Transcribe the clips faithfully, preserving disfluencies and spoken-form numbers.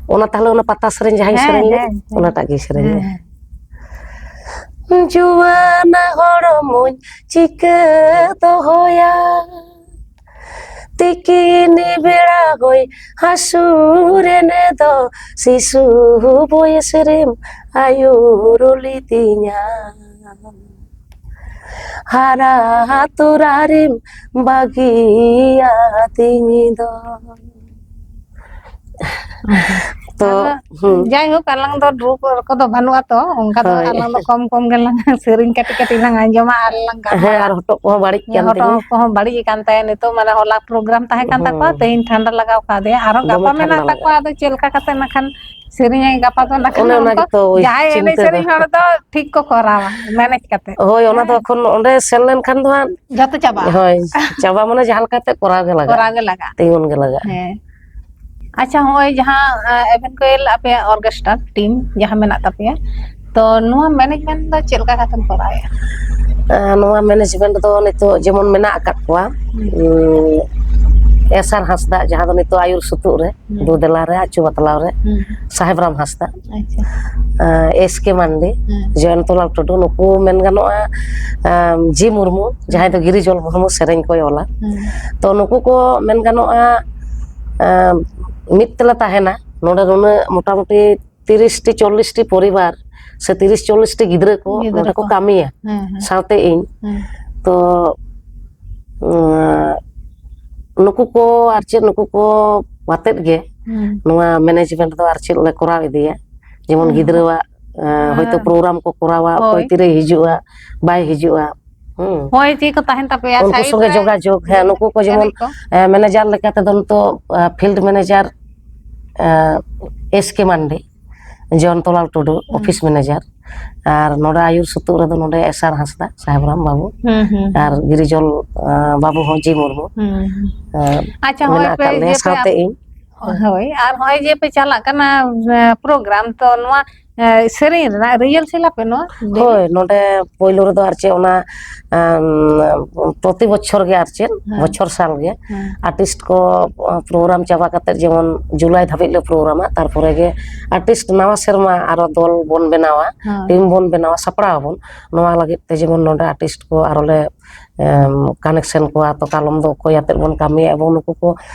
ᱚᱱᱟ ᱛᱟᱦᱞᱮ ᱚᱱᱟ ᱯᱟᱛᱟ ᱥᱮᱨᱮᱧ ᱡᱟᱦᱟᱸᱭ ᱦᱮᱸ, ᱥᱮᱨᱮᱧ ᱞᱮᱫ, ᱦᱮᱸ, ᱦᱮᱸ᱾ ᱚᱱᱟᱴᱟᱜ ᱜᱮ ᱥᱮᱨᱮᱧ ᱢᱮ᱾ ᱦᱮᱸ᱾ ᱡᱩᱣᱟᱹᱱ ᱦᱚᱲᱢᱚᱧ ᱪᱤᱠᱟᱹ ᱫᱚᱦᱚᱭᱟ, ᱛᱤᱠᱤᱱ ᱵᱮᱲᱟ ᱦᱚᱭ ᱦᱟᱹᱥᱩᱨᱮᱱ ᱫᱚ, ᱥᱤᱥᱩ ᱵᱚᱭᱮᱥ ᱨᱮᱢ ᱟᱹᱭᱩᱨ ᱞᱤᱫᱤᱧᱟ, ᱦᱟᱨᱟ ᱛᱚᱨᱟ ᱨᱮᱢ ᱵᱟᱹᱜᱤᱭᱟᱫᱤᱧ ᱫᱚ᱾ ᱛᱚ, ᱟᱫᱚ ᱦᱩᱸ᱾ ᱡᱟᱭᱦᱳᱠ, ᱟᱞᱟᱝ ᱫᱚ ᱨᱩ ᱠᱚᱫᱚ ᱵᱟᱹᱱᱩᱜᱼᱟ ᱛᱚ, ᱚᱱᱠᱟ ᱫᱚ ᱦᱳᱭ᱾ ᱟᱞᱟᱝ ᱫᱚ ᱠᱚᱢ ᱠᱚᱢ ᱜᱮᱞᱟᱝ ᱥᱮᱨᱮᱧ ᱠᱟᱹᱴᱤᱡ ᱠᱟᱹᱴᱤᱡ ᱞᱟᱝ ᱟᱸᱡᱚᱢᱟ ᱟᱨ ᱞᱟᱝ ᱦᱮᱸ, ᱜᱟᱞᱢᱟᱨᱟᱣᱟ᱾ ᱟᱨ ᱦᱚᱴᱚᱜ ᱠᱚᱦᱚᱸ ᱵᱟᱹᱲᱤᱡ ᱠᱟᱱ ᱦᱚᱴᱚᱜ ᱛᱤᱧᱟᱹ᱾ ᱠᱚᱦᱚᱸ ᱵᱟᱹᱲᱤᱡ ᱟᱠᱟᱱ ᱛᱟᱭᱟ ᱱᱤᱛᱚᱜ, ᱢᱟᱱᱮ ᱦᱚᱞᱟ ᱯᱨᱳᱜᱨᱟᱢ ᱛᱟᱦᱮᱸ ᱠᱟᱱ ᱛᱟᱠᱚᱣᱟ, ᱦᱩᱸ᱾ ᱛᱮᱦᱮᱧ ᱴᱷᱟᱱᱰᱟ ᱞᱟᱜᱟᱣ ᱠᱟᱫᱮᱭᱟ, ᱟᱨᱚ ᱫᱚᱢᱮ ᱜᱟᱯᱟ ᱢᱮᱱᱟᱜ ᱴᱷᱟᱱᱰᱟ ᱛᱟᱠᱚᱣᱟ, ᱞᱟᱜᱟᱜᱼᱟ᱾ ᱟᱫᱚ ᱪᱮᱫ ᱞᱮᱠᱟ ᱠᱟᱛᱮ ᱱᱟᱠᱷᱟᱱ ᱥᱮᱨᱮᱧᱟᱭ ᱜᱟᱯᱟ ᱫᱚ ᱱᱟᱠᱷᱟᱱ ᱚᱱᱮ ᱚᱱᱟ ᱩᱱᱠᱩ ᱜᱮᱛᱚ ᱡᱟᱦᱟᱸᱭ ᱮᱱᱮᱡ ᱪᱤᱱᱛᱟᱹ ᱫᱚ᱾ ᱥᱮᱨᱮᱧ ᱦᱚᱲ ᱫᱚ ᱴᱷᱤᱠ ᱠᱚ ᱠᱚᱨᱟᱣᱟ ᱢᱮᱱᱮᱡ ᱠᱟᱛᱮ᱾ ᱦᱳᱭ, ᱚᱱᱟ ᱫᱚ ᱦᱮᱸ᱾ ᱮᱠᱷᱚᱱ ᱚᱸᱰᱮ ᱥᱮᱱ ᱞᱮᱱᱠᱷᱟᱱ ᱫᱚ ᱦᱟᱸᱜ ᱡᱚᱛᱚ ᱪᱟᱵᱟᱜᱼᱟ᱾ ᱦᱳᱭ, ᱪᱟᱵᱟ ᱢᱟᱱᱮ ᱡᱟᱦᱟᱸ ᱞᱮᱠᱟᱛᱮ ᱠᱚᱨᱟᱣ ᱜᱮ ᱞᱟᱜᱟᱜᱼᱟ᱾ ᱠᱚᱨᱟᱣ ᱜᱮ ᱞᱟᱜᱟᱜᱼᱟ᱾ ᱛᱤᱸᱜᱩᱱ ᱜᱮ ᱞᱟᱜᱟᱜᱼᱟ᱾ ᱦᱮᱸ᱾ ᱟᱪᱪᱷᱟ, ᱦᱚᱸᱜᱼᱚᱭ ᱡᱟᱦᱟᱸ, ᱮ, ᱮᱵᱷᱮᱱ ᱠᱚᱭᱮᱞ ᱟᱯᱮᱭᱟᱜ orchestra team ᱡᱟᱦᱟᱸ ᱢᱮᱱᱟᱜ ᱛᱟᱯᱮᱭᱟ, ᱛᱚ ᱱᱚᱣᱟ management ᱫᱚ ᱪᱮᱫ ᱞᱮᱠᱟ ᱠᱟᱛᱮᱢ ᱠᱚᱨᱟᱣᱮᱫᱼᱟ? ᱮ, ᱱᱚᱣᱟ management ᱫᱚ ᱱᱤᱛᱚᱜ ᱡᱮᱢᱚᱱ ᱢᱮᱱᱟᱜ ᱟᱠᱟᱫ ᱠᱚᱣᱟ, ᱦᱩᱸ᱾ ᱩᱸ, ᱮᱥ ᱟᱨ ᱦᱟᱸᱥᱫᱟ, ᱡᱟᱦᱟᱸ ᱫᱚ ᱱᱤᱛᱚᱜ ᱟᱭᱩᱨ ᱥᱩᱛᱩᱜ ᱨᱮ, ᱦᱩᱸ᱾ ᱫᱩᱫᱮᱞᱟ ᱨᱮ, ᱟᱪᱩ ᱵᱟᱛᱞᱟᱣ ᱨᱮ, ᱦᱩᱸ᱾ ᱥᱟᱦᱮᱵ ᱨᱟᱢ ᱦᱟᱸᱥᱫᱟ, ᱟᱪᱪᱷᱟ᱾ ᱮ, ᱮᱥ ᱠᱮ ᱢᱟᱱᱰᱤ, ᱦᱩᱸ᱾ ᱡᱚᱭᱚᱱᱛᱚᱞᱟᱞ ᱴᱩᱰᱩ, ᱱᱩᱠᱩ ᱢᱮᱱ ᱜᱟᱱᱚᱜᱼᱟ, ᱮ, ᱡᱤ ᱢᱩᱨᱢᱩ, ᱡᱟᱦᱟᱸᱭ ᱫᱚ ᱦᱩᱸ᱾ ᱜᱤᱨᱤᱡᱚᱞ ᱢᱩᱨᱢᱩ ᱥᱮᱨᱮᱧ ᱠᱚᱭ ᱚᱞᱟ᱾ ᱦᱩᱸ᱾ ᱛᱚ ᱱᱩᱠᱩ ᱠᱚ ᱢᱮᱱ ᱜᱟᱱᱚᱜᱼᱟ, ᱮ, ᱢᱤᱫ ᱛᱮᱞᱮ ᱛᱟᱦᱮᱱᱟ᱾ ᱱᱚᱰᱮ ᱱᱩᱱᱟᱹᱜ ᱢᱚᱴᱟᱢᱩᱴᱤ ᱛᱤᱨᱤᱥ ᱴᱤ, ᱪᱚᱞᱞᱤᱥ ᱴᱤ ᱯᱚᱨᱤᱵᱟᱨ ᱥᱮ ᱛᱤᱨᱤᱥ, ᱪᱚᱞᱞᱤᱥ ᱴᱤ ᱜᱤᱫᱽᱨᱟᱹ ᱠᱚ ᱜᱤᱫᱽᱨᱟᱹ ᱱᱚᱰᱮ ᱠᱚ ᱠᱚ᱾ ᱠᱟᱹᱢᱤᱭᱟ, ᱦᱮᱸ, ᱦᱮᱸ᱾ ᱥᱟᱶᱛᱮ ᱤᱧ᱾ ᱦᱮᱸ᱾ ᱛᱚ, ᱩᱸ, ᱱᱩᱠᱩ ᱠᱚ ᱟᱨ ᱪᱮᱫ, ᱱᱩᱠᱩ ᱠᱚ ᱟᱛᱮᱫ ᱜᱮ ᱦᱮᱸ᱾ ᱱᱚᱣᱟ management ᱫᱚ ᱟᱨ ᱪᱮᱫ ᱞᱮ ᱠᱚᱨᱟᱣ ᱤᱫᱤᱭᱟ᱾ ᱡᱮᱢᱚᱱ ᱦᱮᱸ᱾ ᱜᱤᱫᱽᱨᱟᱹᱣᱟᱜ, ᱮᱸ, ᱦᱚᱭᱛᱳ ᱦᱮᱸ᱾ ᱯᱨᱳᱜᱨᱟᱢ ᱠᱚ ᱠᱚᱨᱟᱣᱟ, ᱚᱠᱚᱭ ᱦᱳᱭ᱾ ᱛᱤᱨᱮᱭ ᱦᱤᱡᱩᱜᱼᱟ, ᱵᱟᱭ ᱦᱤᱡᱩᱜᱼᱟ᱾ ᱦᱩᱸ᱾ ᱦᱳᱭ, ᱪᱮᱫ ᱠᱚ ᱛᱟᱦᱮᱱ ᱛᱟᱯᱮᱭᱟ ᱩᱱᱠᱩ side ᱥᱚᱸᱜᱮ ᱨᱮ? ᱡᱳᱜᱟᱡᱳᱜᱽ, ᱦᱮᱸ, ᱱᱩᱠᱩ ᱠᱚ ᱡᱮᱢᱚᱱ, ᱮᱱᱮᱡ ᱠᱚ? ᱮᱸ, manager ᱞᱮᱠᱟ ᱛᱮᱫᱚ ᱱᱤᱛᱚᱜ, ᱮᱸ, field manager, ᱮᱸ, ᱮᱥ ᱠᱮ ᱢᱟᱱᱰᱤ, ᱡᱚᱭᱚᱱᱛᱚᱞᱟᱞ ᱴᱩᱰᱩ, ᱦᱩᱸ᱾ Office manager, ᱟᱨ ᱱᱚᱰᱮ ᱟᱭᱩᱨ ᱥᱩᱛᱩᱜ ᱨᱮᱫᱚ ᱱᱚᱰᱮ ᱮᱥ ᱟᱨ ᱦᱟᱸᱥᱫᱟ, ᱥᱟᱦᱮᱵ ᱨᱟᱢ ᱵᱟᱹᱵᱩ, ᱦᱩᱸ, ᱦᱩᱸ, ᱟᱨ ᱦᱩᱸ᱾ ᱜᱤᱨᱤᱡᱚᱞ, ᱮᱸ, ᱵᱟᱹᱵᱩ ᱦᱚᱸ ᱡᱤ ᱢᱩᱨᱢᱩ, ᱦᱩᱸ, ᱦᱩᱸ᱾ ᱮᱸ, ᱟᱪᱪᱷᱟ, ᱦᱚᱸᱜᱼᱚᱭ ᱢᱮᱱᱟᱜ ᱯᱮ ᱟᱠᱟᱫ ᱞᱮᱭᱟ, ᱡᱮ ᱯᱮ ᱥᱟᱶᱛᱮ ᱟᱯ-, ᱤᱧ᱾ ᱦᱳᱭ, ᱟᱨ ᱦᱚᱸᱜᱼᱚᱭ ᱡᱮ ᱯᱮ ᱪᱟᱞᱟᱜ ᱠᱟᱱᱟ, ᱮᱸ, program, ᱛᱚ ᱱᱚᱣᱟ ᱮ, ᱥᱮᱨᱮᱧ ᱨᱮᱱᱟᱜ ᱨᱤᱦᱟᱨᱥᱮᱞ ᱟᱯᱮ ᱱᱚᱣᱟ ᱫᱤᱱ? ᱦᱳᱭ, ᱱᱚᱰᱮ ᱯᱳᱭᱞᱳ ᱨᱮᱫᱚ ᱟᱨ ᱪᱮᱫ ᱚᱱᱟ, ᱮᱢ, ᱯᱨᱚᱛᱤ ᱵᱚᱪᱷᱚᱨ ᱜᱮ ᱟᱨ ᱪᱮᱫ, ᱦᱮᱸ᱾ ᱵᱚᱪᱷᱚᱨ ᱥᱟᱞ ᱜᱮ ᱦᱮᱸ᱾ ᱟᱨᱴᱤᱥᱴ ᱠᱚ ᱯᱨᱳᱜᱨᱟᱢ ᱪᱟᱵᱟ ᱠᱟᱛᱮ ᱡᱮᱢᱚᱱ ᱡᱩᱞᱟᱭ ᱫᱷᱟᱹᱵᱤᱡ ᱞᱮ ᱯᱨᱳᱜᱨᱟᱢᱟ, ᱛᱟᱨᱯᱚᱨᱮ ᱜᱮ ᱟᱨᱴᱤᱥᱴ ᱱᱟᱣᱟ ᱥᱮᱨᱢᱟ ᱟᱨᱚ ᱫᱚᱞ ᱵᱚᱱ ᱵᱮᱱᱟᱣᱟ, ᱦᱮᱸ᱾ ᱴᱤᱢ ᱵᱚᱱ ᱵᱮᱱᱟᱣᱟ, ᱥᱟᱯᱲᱟᱣ ᱟᱵᱚᱱ᱾ ᱱᱚᱣᱟ ᱞᱟᱹᱜᱤᱫ ᱛᱮ ᱡᱮᱢᱚᱱ ᱱᱚᱰᱮ ᱟᱨᱴᱤᱥᱴ ᱠᱚ ᱟᱨᱚ ᱞᱮ ᱮᱢ, ᱠᱟᱱᱮᱠᱥᱮᱱ ᱠᱚᱣᱟ, ᱛᱚ ᱠᱟᱞᱚᱢ ᱫᱚ ᱚᱠᱚᱭ ᱟᱛᱮᱫ ᱵᱚᱱ ᱠᱟᱹᱢᱤᱭᱟ, ᱮᱵᱚᱝ ᱱᱩᱠᱩ ᱠᱚ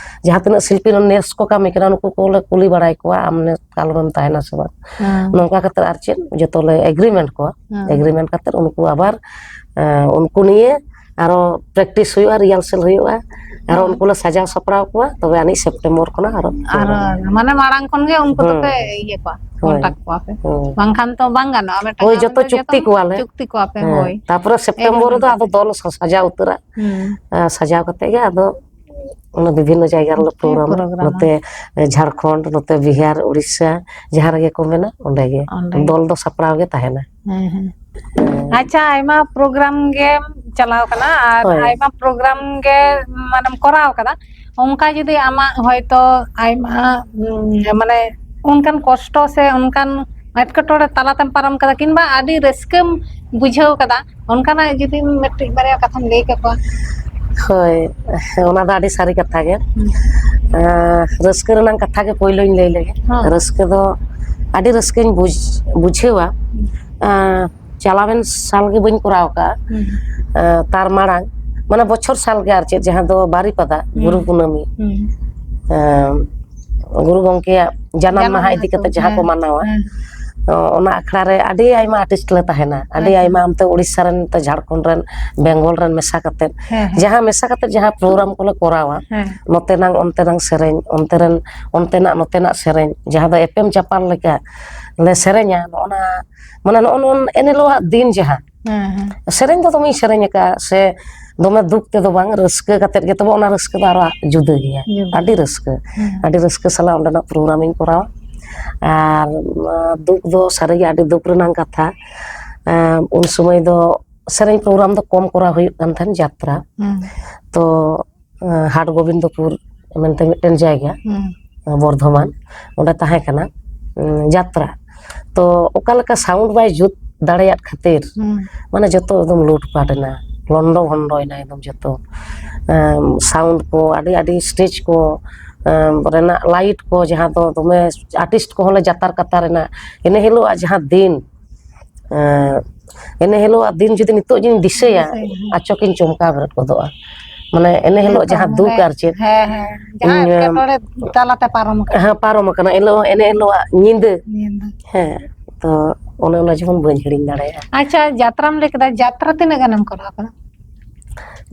ᱡᱟᱦᱟᱸ ᱛᱤᱱᱟᱹᱜ ᱥᱤᱞᱯᱤ ᱱᱮᱥ ᱠᱚ ᱠᱟᱹᱢᱤ ᱠᱟᱱᱟ, ᱱᱩᱠᱩ ᱠᱚᱞᱮ ᱠᱩᱞᱤ ᱵᱟᱲᱟᱭ ᱠᱚᱣᱟ, "ᱟᱢ ᱱᱮᱥ ᱠᱟᱞᱚᱢᱮᱢ ᱛᱟᱦᱮᱱᱟ ᱥᱮ ᱵᱟᱝ?" ᱦᱮᱸ᱾ ᱱᱚᱝᱠᱟ ᱠᱟᱛᱮ ᱟᱨ ᱪᱮᱫ ᱡᱚᱛᱚ ᱞᱮ ᱮᱜᱽᱨᱤᱢᱮᱱᱴ ᱠᱚᱣᱟ᱾ ᱦᱮᱸ᱾ ᱮᱜᱽᱨᱤᱢᱮᱱᱴ ᱠᱟᱛᱮ ᱩᱱᱠᱩ ᱟᱵᱟᱨ, ᱮ, ᱩᱱᱠᱩ ᱱᱤᱭᱮ ᱟᱨᱚ ᱯᱨᱮᱠᱴᱤᱥ ᱦᱩᱭᱩᱜᱼᱟ, ᱨᱤᱦᱟᱨᱥᱮᱞ ᱦᱩᱭᱩᱜᱼᱟ, ᱟᱨᱚ ᱦᱮᱸ᱾ ᱩᱱᱠᱩ ᱞᱮ ᱥᱟᱡᱟᱣ ᱥᱟᱯᱲᱟᱣ ᱠᱚᱣᱟ, ᱛᱚᱵᱮ ᱟᱹᱱᱤᱡ ᱥᱮᱯᱴᱮᱢᱵᱚᱨ ᱠᱷᱚᱱᱟᱜ ᱟᱨᱚ ᱟᱨ ᱯᱨᱳᱜᱨᱟᱢ᱾ ᱢᱟᱱᱮ ᱢᱟᱲᱟᱝ ᱠᱷᱚᱱ ᱜᱮ ᱩᱱᱠᱩ ᱦᱮᱸ᱾ ᱫᱚᱯᱮ ᱤᱭᱟᱹ ᱠᱚᱣᱟ, ᱦᱳᱭ᱾ ᱠᱚᱱᱴᱟᱠᱴ ᱠᱚᱣᱟ ᱯᱮ? ᱦᱮᱸ᱾ ᱵᱟᱝᱠᱷᱟᱱ ᱛᱚ ᱵᱟᱝ ᱜᱟᱱᱚᱜᱼᱟ, ᱢᱤᱫᱴᱟᱝ ᱦᱳᱭ, ᱟᱢ ᱡᱚᱛᱚ ᱫᱚ ᱪᱩᱠᱛᱤ ᱡᱚᱛᱚᱢ ᱠᱚᱣᱟᱞᱮ᱾ ᱪᱩᱠᱛᱤ ᱠᱚᱣᱟ ᱯᱮ, ᱦᱮᱸ᱾ ᱦᱳᱭ᱾ ᱛᱟᱯᱚᱨᱮ ᱥᱮᱯᱴᱮᱢᱵᱚᱨ ᱮᱜᱽᱨᱤᱢᱮᱱᱴ ᱨᱮᱫᱚ ᱠᱟᱛᱮ᱾ ᱟᱫᱚ ᱫᱚᱞ ᱥᱟ-, ᱥᱟᱡᱟᱣ ᱩᱛᱟᱹᱨᱟ᱾ ᱦᱩᱸ᱾ ᱟᱨ ᱥᱟᱡᱟᱣ ᱠᱟᱛᱮ ᱜᱮ ᱟᱫᱚ ᱚᱱᱟ ᱵᱤᱵᱷᱤᱱᱱᱚ ᱡᱟᱭᱜᱟ ᱨᱮᱞᱮ ᱯᱮ ᱯᱨᱳᱜᱨᱟᱢᱟ᱾ ᱯᱨᱳᱜᱨᱟᱢᱟ᱾ ᱱᱚᱛᱮ ᱡᱷᱟᱲᱠᱷᱚᱸᱰ, ᱱᱚᱛᱮ ᱵᱤᱦᱟᱨ, ᱩᱲᱤᱥᱥᱟ, ᱡᱟᱦᱟᱸ ᱨᱮᱜᱮ ᱠᱚ ᱢᱮᱱᱟ, ᱚᱸᱰᱮ ᱜᱮ᱾ ᱚᱸᱰᱮ ᱜᱮ᱾ ᱫᱚᱞ ᱫᱚ ᱥᱟᱯᱲᱟᱣ ᱜᱮ ᱛᱟᱦᱮᱱᱟ᱾ ᱦᱮᱸ, ᱦᱮᱸ᱾ ᱦᱮᱸ᱾ ᱟᱪᱪᱷᱟ, ᱟᱭᱢᱟ ᱯᱨᱳᱜᱨᱟᱢ ᱜᱮᱢ ᱪᱟᱞᱟᱣ ᱠᱟᱱᱟ ᱟᱨ ᱦᱳᱭ᱾ ᱟᱭᱢᱟ ᱯᱨᱳᱜᱨᱟᱢ ᱜᱮ ᱢᱟᱱᱮᱢ ᱠᱚᱨᱟᱣ ᱠᱟᱫᱟ᱾ ᱚᱱᱠᱟ ᱡᱩᱫᱤ ᱟᱢᱟᱜ ᱦᱚᱭᱛᱚ ᱟᱭᱢᱟ, ᱩᱸ, ᱢᱟᱱᱮ ᱚᱱᱠᱟᱱ ᱠᱚᱥᱴᱚ ᱥᱮ ᱚᱱᱠᱟᱱ ᱮᱴᱠᱮᱴᱚᱬᱮ ᱛᱟᱞᱟᱛᱮᱢ ᱯᱟᱨᱚᱢ ᱠᱟᱫᱟ, ᱠᱤᱝᱵᱟ ᱟᱹᱰᱤ ᱨᱟᱹᱥᱠᱟᱹᱢ ᱵᱩᱡᱷᱟᱹᱣ ᱠᱟᱫᱟ, ᱚᱱᱠᱟᱱᱟᱜ ᱡᱩᱫᱤᱢ ᱢᱤᱫᱴᱤᱡ ᱵᱟᱨᱭᱟ ᱠᱟᱛᱷᱟᱢ ᱞᱟᱹᱭ ᱠᱮᱠᱚᱣᱟ᱾ ᱦᱳᱭ, ᱚᱱᱟ ᱫᱚ ᱟᱹᱰᱤ ᱥᱟᱹᱨᱤ ᱠᱟᱛᱷᱟ ᱜᱮ᱾ ᱦᱩᱸ᱾ ᱟᱸ, ᱨᱟᱹᱥᱠᱟᱹ ᱨᱮᱱᱟᱜ ᱠᱟᱛᱷᱟ ᱜᱮ ᱯᱳᱭᱞᱳᱧ ᱞᱟᱹᱭ ᱞᱮᱜᱮ᱾ ᱦᱚᱸ᱾ ᱨᱟᱹᱥᱠᱟᱹ ᱫᱚ ᱟᱹᱰᱤ ᱨᱟᱹᱥᱠᱟᱹᱧ ᱵᱩᱡᱽ-, ᱵᱩᱡᱷᱟᱹᱣᱟ᱾ ᱦᱩᱸ᱾ ᱟᱸ, ᱪᱟᱞᱟᱣᱮᱱ ᱥᱟᱞ ᱜᱮ ᱵᱟᱹᱧ ᱠᱚᱨᱟᱣ ᱠᱟᱜᱼᱟ᱾ ᱦᱩᱸ᱾ ᱟᱸ, ᱛᱟᱨ ᱢᱟᱲᱟᱝ, ᱢᱟᱱᱮ ᱵᱚᱪᱷᱚᱨ ᱥᱟᱞ ᱜᱮ ᱟᱨ ᱪᱮᱫ, ᱡᱟᱦᱟᱸ ᱫᱚ ᱵᱟᱨᱤᱯᱟᱫᱟ ᱦᱩᱸ᱾ ᱜᱩᱨᱩ ᱠᱩᱱᱟᱹᱢᱤ᱾ ᱦᱩᱸ᱾ ᱟᱸ, ᱜᱩᱨᱩ ᱜᱚᱢᱠᱮᱭᱟᱜ ᱡᱟᱱᱟᱢ ᱡᱟᱱᱟᱢ ᱢᱟᱦᱟ ᱤᱫᱤ ᱢᱟᱦᱟ ᱠᱟᱛᱮ ᱠᱚ, ᱡᱟᱦᱟᱸ ᱠᱚ ᱦᱮᱸ, ᱢᱟᱱᱟᱣᱟ, ᱦᱮᱸ᱾ ᱚ, ᱚᱱᱟ ᱟᱠᱷᱲᱟ ᱨᱮ ᱟᱹᱰᱤ ᱟᱭᱢᱟ ᱟᱨᱴᱤᱥᱴ ᱞᱮ ᱛᱟᱦᱮᱱᱟ, ᱟᱹᱰᱤ ᱟᱪᱪᱷᱟ᱾ ᱟᱭᱢᱟ ᱚᱱᱛᱮ ᱩᱲᱤᱥᱥᱟ ᱨᱮᱱ, ᱱᱚᱛᱮ ᱡᱷᱟᱲᱠᱷᱚᱸᱰ ᱨᱮᱱ, ᱵᱮᱝᱜᱚᱞ ᱨᱮᱱ ᱢᱮᱥᱟ ᱠᱟᱛᱮ, ᱦᱮᱸ, ᱦᱮᱸ᱾ ᱡᱟᱦᱟᱸ ᱢᱮᱥᱟ ᱠᱟᱛᱮ ᱡᱟᱦᱟᱸ ᱯᱨᱳᱜᱨᱟᱢ ᱠᱚᱞᱮ ᱠᱚᱨᱟᱣᱟ, ᱦᱮᱸ᱾ ᱱᱚᱛᱮᱱᱟᱝ ᱚᱱᱛᱮᱱᱟᱝ ᱥᱮᱨᱮᱧ, ᱚᱱᱛᱮ ᱨᱮᱱ ᱚᱱᱛᱮᱱᱟᱜ ᱱᱚᱛᱮᱱᱟᱜ ᱥᱮᱨᱮᱧ, ᱡᱟᱦᱟᱸ ᱫᱚ ᱮᱯᱮᱢ ᱪᱟᱯᱟᱞ ᱞᱮᱠᱟ ᱞᱮ ᱥᱮᱨᱮᱧᱟ, ᱱᱚᱜᱼᱚ ᱱᱟ, ᱢᱟᱱᱮ ᱱᱚᱜᱼᱚ ᱱᱚᱣᱟ ᱮᱱ ᱦᱤᱞᱳᱜᱟᱜ ᱫᱤᱱ ᱡᱟᱦᱟᱸ, ᱦᱮᱸ, ᱦᱮᱸ᱾ ᱥᱮᱨᱮᱧ ᱫᱚ ᱫᱚᱢᱮᱧ ᱥᱮᱨᱮᱧ ᱟᱠᱟᱫᱼᱟ, ᱥᱮ ᱫᱚᱢᱮ ᱫᱩᱠ ᱛᱮᱫᱚ ᱵᱟᱝ, ᱨᱟᱹᱥᱠᱟᱹ ᱠᱟᱛᱮᱫ ᱜᱮ, ᱛᱚᱵᱮ ᱚᱱᱟ ᱨᱟᱹᱥᱠᱟᱹ ᱫᱚ ᱟᱨᱚ ᱡᱩᱫᱟᱹ ᱜᱮᱭᱟ, ᱡᱩᱫᱟᱹ᱾ ᱟᱹᱰᱤ ᱨᱟᱹᱥᱠᱟᱹ, ᱦᱮᱸ᱾ ᱟᱹᱰᱤ ᱨᱟᱹᱥᱠᱟᱹ ᱥᱟᱞᱟᱜ ᱚᱸᱰᱮᱱᱟᱜ ᱯᱨᱳᱜᱨᱟᱢᱤᱧ ᱠᱚᱨᱟᱣᱟ᱾ ᱟᱨ, ᱟᱸ, ᱫᱩᱠ ᱫᱚ ᱥᱟᱹᱨᱤᱜᱮ ᱟᱹᱰᱤ ᱫᱩᱠ ᱨᱮᱱᱟᱜ ᱠᱟᱛᱷᱟ, ᱟᱸ, ᱩᱱ ᱥᱚᱢᱚᱭ ᱫᱚ ᱥᱮᱨᱮᱧ ᱯᱨᱳᱜᱨᱟᱢ ᱫᱚ ᱠᱚᱢ ᱠᱚᱨᱟᱣ ᱦᱩᱭᱩᱜ ᱠᱟᱱ ᱛᱟᱦᱮᱸᱫ, ᱡᱟᱛᱨᱟ᱾ ᱦᱩᱸ᱾ ᱛᱚ, ᱟᱸ, ᱦᱟᱴ ᱜᱳᱵᱤᱱᱫᱚᱯᱩᱨ ᱢᱮᱱᱛᱮ ᱢᱤᱫᱴᱮᱱ ᱡᱟᱭᱜᱟ, ᱦᱩᱸ᱾ ᱵᱚᱨᱫᱷᱚᱢᱟᱱ, ᱚᱸᱰᱮ ᱛᱟᱦᱮᱸ ᱠᱟᱱᱟ, ᱩᱸ, ᱡᱟᱛᱨᱟ᱾ ᱛᱚ ᱚᱠᱟ ᱞᱮᱠᱟ ᱥᱟᱣᱩᱱᱰ ᱵᱟᱭ ᱡᱩᱛ ᱫᱟᱲᱮᱭᱟᱫ ᱠᱷᱟᱹᱛᱤᱨ ᱦᱩᱸ᱾ ᱢᱟᱱᱮ ᱡᱚᱛᱚ ᱮᱠᱫᱚᱢ ᱞᱩᱴᱯᱟᱴ ᱮᱱᱟ, ᱞᱚᱱᱰᱚ ᱵᱷᱚᱱᱰᱚᱭᱮᱱᱟ ᱮᱠᱫᱚᱢ ᱡᱚᱛᱚ᱾ ᱥᱟᱣᱩᱱᱰ ᱠᱚ ᱟᱹᱰᱤ ᱟᱹᱰᱤ ᱥᱴᱮᱡᱽ ᱠᱚ ᱨᱮᱱᱟᱜ ᱞᱟᱭᱤᱴ ᱠᱚ, ᱡᱟᱦᱟᱸ ᱫᱚ ᱫᱚᱢᱮ ᱟᱨᱴᱤᱥᱴ ᱠᱚᱦᱚᱸ ᱞᱮ ᱡᱟᱛᱟᱨ ᱠᱟᱛᱟᱨ ᱮᱱᱟ᱾ ᱤᱱᱟᱹ ᱦᱤᱞᱳᱜ ᱡᱟᱦᱟᱸ ᱫᱤᱱ ᱮᱸ, ᱤᱱᱟᱹ ᱦᱤᱞᱳᱜᱟᱜ ᱫᱤᱱ ᱡᱩᱫᱤ ᱱᱤᱛᱚᱜ ᱡᱩᱫᱤᱧ ᱫᱤᱥᱟᱹᱭᱟ, ᱫᱤᱥᱟᱹᱭᱟ, ᱦᱮᱸ᱾ ᱟᱪᱚᱠᱤᱧ ᱪᱚᱢᱠᱟᱣ ᱵᱮᱨᱮᱫ ᱜᱚᱫᱚᱜᱼᱟ᱾ ᱢᱟᱱᱮ ᱮᱱᱮ ᱦᱤᱞᱳᱜ ᱦᱮᱸᱛᱚ, ᱡᱟᱦᱟᱸ ᱫᱩᱠ ᱢᱟᱱᱮ, ᱟᱨ ᱪᱮᱫ, ᱦᱮᱸ, ᱦᱮᱸ, ᱡᱟᱦᱟᱸ ᱤᱧ, ᱮᱴᱠᱮᱴᱚᱬᱮ ᱛᱟᱞᱟᱛᱮ ᱯᱟᱨᱚᱢ ᱟᱠᱟᱱᱟ᱾ ᱦᱮᱸ, ᱯᱟᱨᱚᱢ ᱟᱠᱟᱱᱟ᱾ ᱮᱱ ᱦᱤᱞᱳᱜ, ᱮᱱᱮ ᱦᱤᱞᱳᱜᱟᱜ ᱧᱤᱫᱟᱹ᱾ ᱧᱤᱫᱟᱹ᱾ ᱦᱮᱸ, ᱛᱚ ᱚᱱᱮ ᱚᱱᱟ ᱡᱮᱢᱚᱱ ᱵᱟᱹᱧ ᱦᱤᱲᱤᱧ ᱫᱟᱲᱮᱭᱟᱜᱼᱟ᱾ ᱟᱪᱪᱷᱟ, ᱡᱟᱛᱨᱟᱢ ᱞᱟᱹᱭ ᱠᱮᱫᱟ, ᱡᱟᱛᱨᱟ ᱛᱤᱱᱟᱹᱜ ᱜᱟᱱᱮᱢ ᱠᱚᱨᱟᱣ ᱠᱟᱫᱟ?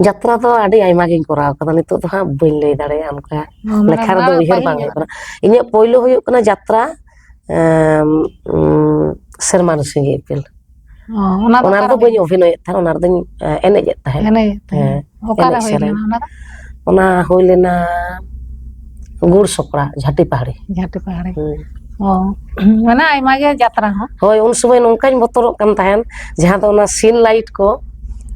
ᱡᱟᱛᱨᱟ ᱫᱚ ᱟᱹᱰᱤ ᱟᱭᱢᱟ ᱜᱤᱧ ᱠᱚᱨᱟᱣ ᱠᱟᱫᱟ, ᱱᱤᱛᱚᱜ ᱫᱚ ᱦᱟᱸᱜ ᱵᱟᱹᱧ ᱞᱟᱹᱭ ᱫᱟᱲᱮᱭᱟᱜᱼᱟ ᱚᱱᱠᱟ᱾ ᱚ, ᱢᱟᱱᱮ ᱞᱮᱠᱷᱟ ᱨᱮᱫᱚ ᱚᱱᱟ ᱩᱭᱦᱟᱹᱨ ᱯᱟᱹᱦᱤᱞ ᱵᱟᱝ ᱧᱚᱜ ᱦᱩᱭᱩᱜ ᱨᱮ᱾ ᱠᱟᱱᱟ᱾ ᱤᱧᱟᱹᱜ ᱯᱳᱭᱞᱳ ᱦᱩᱭᱩᱜ ᱠᱟᱱᱟ ᱡᱟᱛᱨᱟ, ᱮᱢ, ᱩᱢ, ᱥᱮᱨᱢᱟ ᱨᱮ ᱥᱤᱸᱜᱤ ᱤᱯᱤᱞ᱾ ᱚ, ᱚᱱᱟ ᱫᱚ ᱚᱱᱟ ᱚᱠᱟᱨᱮ ᱨᱮᱫᱚ ᱵᱟᱹᱧ ᱦᱩᱭ ᱞᱮᱱᱟ? ᱚᱵᱷᱤᱱᱚᱭᱮᱫ ᱛᱟᱦᱮᱸᱫ, ᱚᱱᱟ ᱨᱮᱫᱚᱧ, ᱮ, ᱮᱱᱮᱡ ᱮᱫ ᱛᱟᱦᱮᱸᱫ᱾ ᱮᱱᱮᱡ ᱮᱫ ᱛᱟᱦᱮᱸᱫ᱾ ᱦᱮᱸ, ᱚᱠᱟᱨᱮ ᱮᱱᱮᱡ ᱦᱩᱭ ᱥᱮᱨᱮᱧ᱾ ᱞᱮᱱᱟ ᱚᱱᱟ ᱫᱚ? ᱚᱱᱟ ᱦᱩᱭ ᱞᱮᱱᱟ ᱜᱩᱲ ᱥᱚᱠᱲᱟ, ᱡᱷᱟᱴᱤ ᱯᱟᱦᱟᱲᱤ᱾ ᱡᱷᱟᱴᱤ ᱯᱟᱦᱟᱲᱤ᱾ ᱦᱩᱸ᱾ ᱚ, ᱢᱟᱱᱮ ᱟᱭᱢᱟ ᱜᱮ ᱡᱟᱛᱨᱟ ᱦᱚᱸ᱾ ᱦᱳᱭ, ᱩᱱ ᱥᱚᱢᱚᱭ ᱱᱚᱝᱠᱟᱧ ᱵᱚᱛᱚᱨᱚᱜ ᱠᱟᱱ ᱛᱟᱦᱮᱸᱱ, ᱡᱟᱦᱟᱸ ᱫᱚ ᱚᱱᱟ ᱥᱤᱱ ᱞᱟᱭᱤᱴ ᱠᱚ,